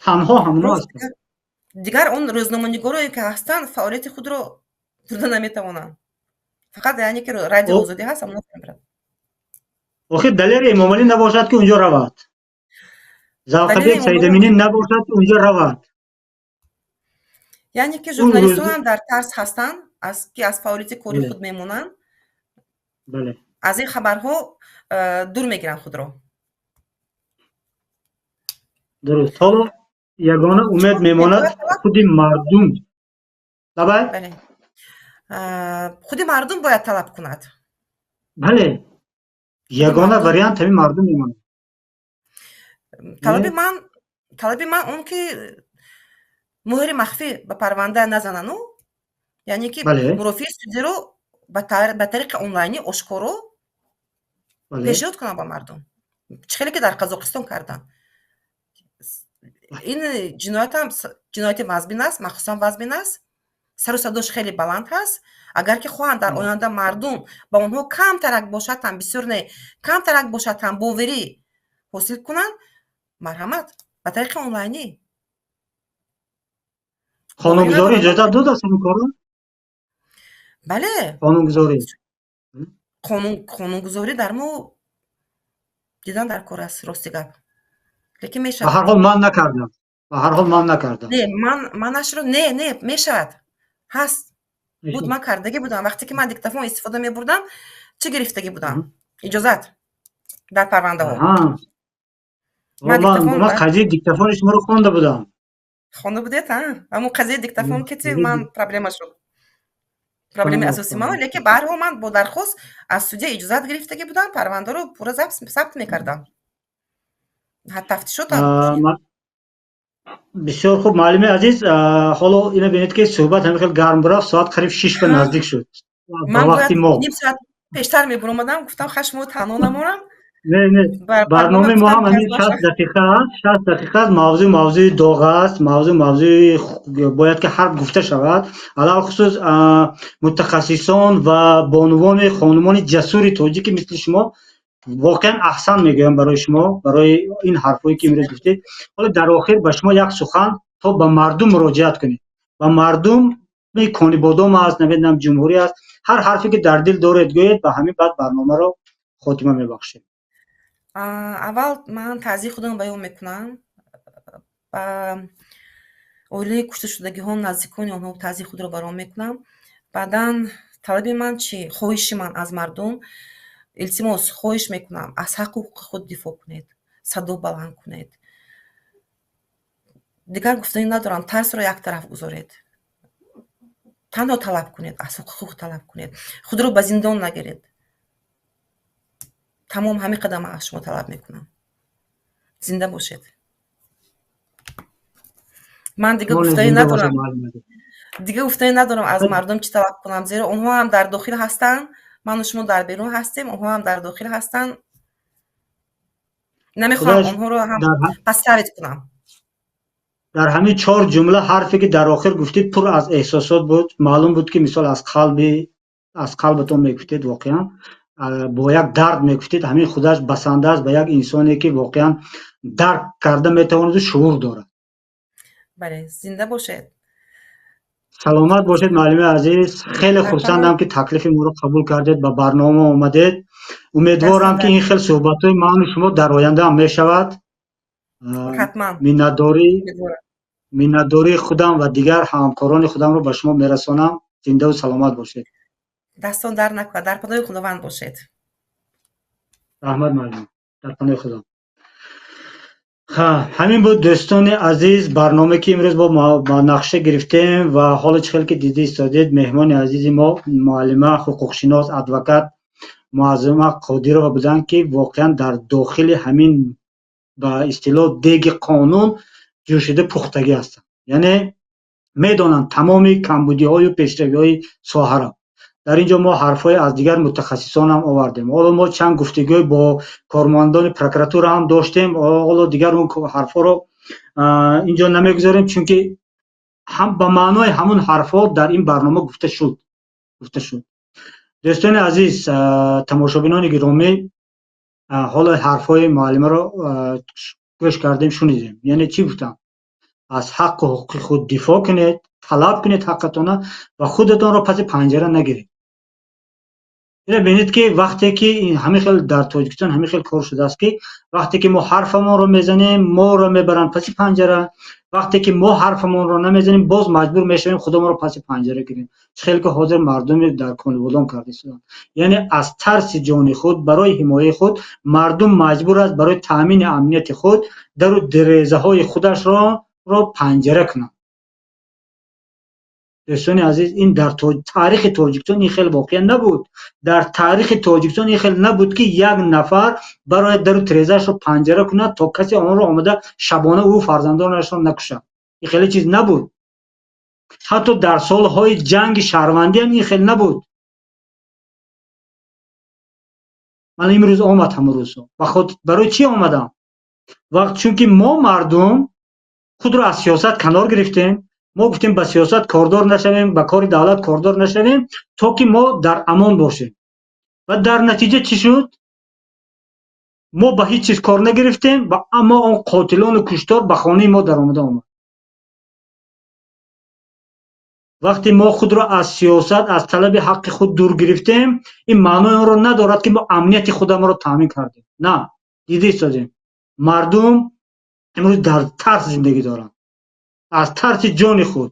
Танҳо ҳамоно ҳастанд. Дигар он рӯзноманигорое ки ҳастанд, фаъолияти худро бурда наметавонанд. Фақат яъне ки Радиои Озодӣ ҳаст, ҳамоно мебарад. Охир Далери Эмомалӣ набошад, ки унҷо равад. Завқабек Саидаминӣ набошад, ки унҷо равад. Яъне ки журналистонам дар тарс ҳастанд, аз ки аз фаъолияти кори худ мемонанд. Аз ин хабарҳо дур мегиранд худро. Дуруст. Ҳоло ягона умед мемонад худи мардум. Давай? Бале. Худи мардум бояд талаб кунад. Бале. Ягона вариант ҳамин мардум мемонад. Талаби ман он ки муҳри махфӣ ба парванда назанану, яъне ки мурофиаи судиро ба тариқи онлайнӣ ошкоро пешниҳод кунанд ба мардум. Чӣ хеле ки дар Қазоқистон карданд. Ин ҷиноятам ҷинояти вазбин аст, махсусан вазбин аст. Сару садош хеле баланд ҳаст. Агар ки хоҳанд дар оянда мардум ба онҳо камтарак бошад ҳам, бисёр не, камтарак бошад ҳам боварӣ ҳосил кунанд, марҳамат, ба тариқи онлайнӣ. Қонунгузорӣ иҷозат додааст ин корро? Бале. Қонунгузорӣ. Қонунгузорӣ дар мо дидан дар кор аст, рости гап. Лекин мешавад. Ба ҳар ҳол ман накардам. Ба ҳар ҳол ман накардам. Не, ман нашро не, не, мешавад. Ҳаст. Буд, ман кардагӣ будам. Вақте ки ман диктофон истифода мебурдам, чӣ гирифтагӣ будам? Иҷозат дар парвандаҳо. Ман қазияи диктофони шуморо хонда будам. Хонда будед, а? Ҳамон қазияи диктофон ки ман проблема шуд. Проблемаи асосии ман, лекин ба ҳар ҳол ман бо дархост аз судя иҷозат гирифтагӣ будам, парвандаро пурра сабт мекардам. Тафтишот. Бисёр хуб, муаллими азиз, ҳоло ина бинед ки суҳбат ҳамин хел гарм рафт, соат қариб 6 ба наздик шуд. Ман бояд ним соат пештар мебуромадам, гуфтам хаш шумо танҳо намонам. Не, не, барномаи мо ҳам ҳамин 60 дақиқа аст, 60 дақиқа аст, мавзӯъ мавзӯи доғ аст, мавзӯъ мавзӯи бояд ки ҳарф гуфта шавад. Алалхусус мутахассисон ва бонувони хонумони ҷасури тоҷики мисли шумо воқеан аҳсан мегӯям барои шумо, барои ин ҳарфҳое ки имрӯз гуфтед. Ҳоло дар охир ба шумо як сухан то ба мардум муроҷиат кунед. Ба мардум Конибодом аст, намедонам ҷумҳурӣ аст, ҳар ҳарфе ки дар дил доред гӯед, ба ҳамин баъд барномаро хотима мебахшем. Аввал ман таъзияи худам баён мекунам ба оилаи кушташудагиҳо, наздикони онҳо таъзияи худро барон мекунам. Баъдан талаби ман чӣ? Хоҳиши ман аз мардум, илтимос, хоҳиш мекунам, аз ҳаққу ҳуқуқи худ дифоъ кунед, садо баланд кунед. Дигар гуфтанӣ надорам, тарсро як тараф гузоред. Танҳо талаб кунед, аз ҳуқуқи худ талаб кунед. Худро ба зиндон нагиред. Тамом, ҳамин қадар ман аз шумо талаб мекунам. Зинда бошед. Ман дига гуфтанӣ надорам. Дига гуфтанӣ надорам аз мардум чӣ талаб кунам, зеро онҳо ҳам дар дохил ҳастанд, ману шумо дар берун ҳастем, онҳо ҳам дар дохил ҳастанд. Намехоҳам онҳоро ҳам пасравит кунам. Дар ҳамин 4 ҷумла ҳарфе ки дар охир гуфтед пур аз эҳсосот буд. Маълум буд ки мисол аз қалбатон мегуфтед, воқеан бо як дард мегуфтед. Ҳамин худаш басанда аст ба як инсоне ки воқеан дарк карда метавонаду шуур дорад. Бале, зинда бошед. Саломат бошед, муаллими азиз. Хеле хурсандам ки таклифи моро қабул кардед, ба барнома омадед. Умедворам ки ин хел суҳбатҳои ману шумо дар оянда ҳам мешавад. Ҳатман. Миннатдории худам ва дигар ҳамкорони худамро ба шумо мерасонам. Зиндаву саломат бошед. Дастон дар накунад, дар паноҳи Худованд бошед. Раҳмат муаллим, дар паноҳи Худо. Ҳамин буд дӯстони азиз, барнома ки имрӯз бо нақша гирифтем ва ҳоло чӣ хел ки дида истодед, меҳмони азизи мо муаллима, ҳуқуқшинос, адвокат Муаззама Қодирова буданд, ки воқеан дар дохили ҳамин ба истилоҳ деги қонун ҷӯшида пухтагӣ ҳастанд. Яъне медонанд тамоми камбудиҳою пешравиҳои соҳаро. Дар ин ҷо мо ҳарфҳои аз дигар мутахассисон ҳам овардем. Ҳоло мо чанд гуфтугӯй бо кормандони прокуратура ҳам доштем. Ҳоло дигар он ҳарфҳоро ин ҷо намегузорем, чунки ба маънои ҳамун ҳарфҳо дар ин барнома гуфта шуд, гуфта шуд. Дӯстони азиз, тамошобинони гиромӣ, ҳоло ҳарфҳои муаллимаро гӯш кардем, шунидем. Яъне чӣ гуфтам? Аз ҳаққу ҳуқуқи худ дифоъ кунед, талаб кунед ҳаққатона ва худатонро паси панҷара нагиред. Ина бинед, ки вақте ки ҳамин хел дар Тоҷикистон ҳамин хел кор шудааст, ки вақте ки мо ҳарфамонро мезанем, моро мебаранд паси панҷара. Вақте ки мо ҳарфамонро намезанем, боз маҷбур мешавем худамонро паси панҷара гирем. Чӣ хеле ки ҳозир мардуми дар Конибодом карда истоданд. Яъне аз тарси ҷони худ, барои ҳимояи худ мардум маҷбур аст барои таъмини амнияти худ дару дирезаҳои худашро панҷара кунад. Дӯстони азиз, ин дар таърихи Тоҷикистон ин хел воқеа набуд. Дар таърихи Тоҷикистон ин хел набуд, ки як нафар барои дару тирезаашро панҷара кунад, то касе онро омада шабона ӯ фарзандонашро накушад. Ин хеле чиз набуд. Ҳатто дар солҳои ҷанги шаҳрвандӣ ҳам ин хел набуд. Ман имрӯз омад ҳамон рӯзҳо. Барои чӣ омадам? Вақт чунки мо мардум худро аз сиёсат канор гирифтем. Мо гуфтем, ба сиёсат кордор нашавем, ба кори давлат кордор нашавем, то ки мо дар амон бошем. Ва дар натиҷа чӣ шуд? Мо ба ҳеҷ чиз кор нагирифтем, ва аммо он қотилону куштор ба хонаи мо даромада омад. Вақте мо худро аз сиёсат, аз талаби ҳаққи худ дур гирифтем, ин маънои онро надорад, ки мо амнияти худамонро таъмин кардем. На, дида истодем, мардум имрӯз дар тарс зиндагӣ доранд, аз тарси ҷони худ.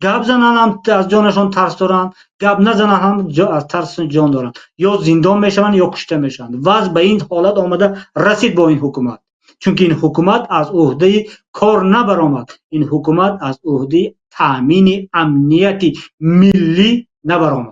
Гап зананд ҳам аз ҷонашон тарс доранд, гап назананд ҳам аз тарси ҷон доранд. Ё зиндон мешаванд, ё кушта мешаванд. Вазъ ба ин ҳолат омада расид бо ин ҳукумат, чунки ин ҳукумат аз ӯҳдаи кор набаромад. Ин ҳукумат аз ӯҳдаи таъмини амнияти миллӣ набаромад.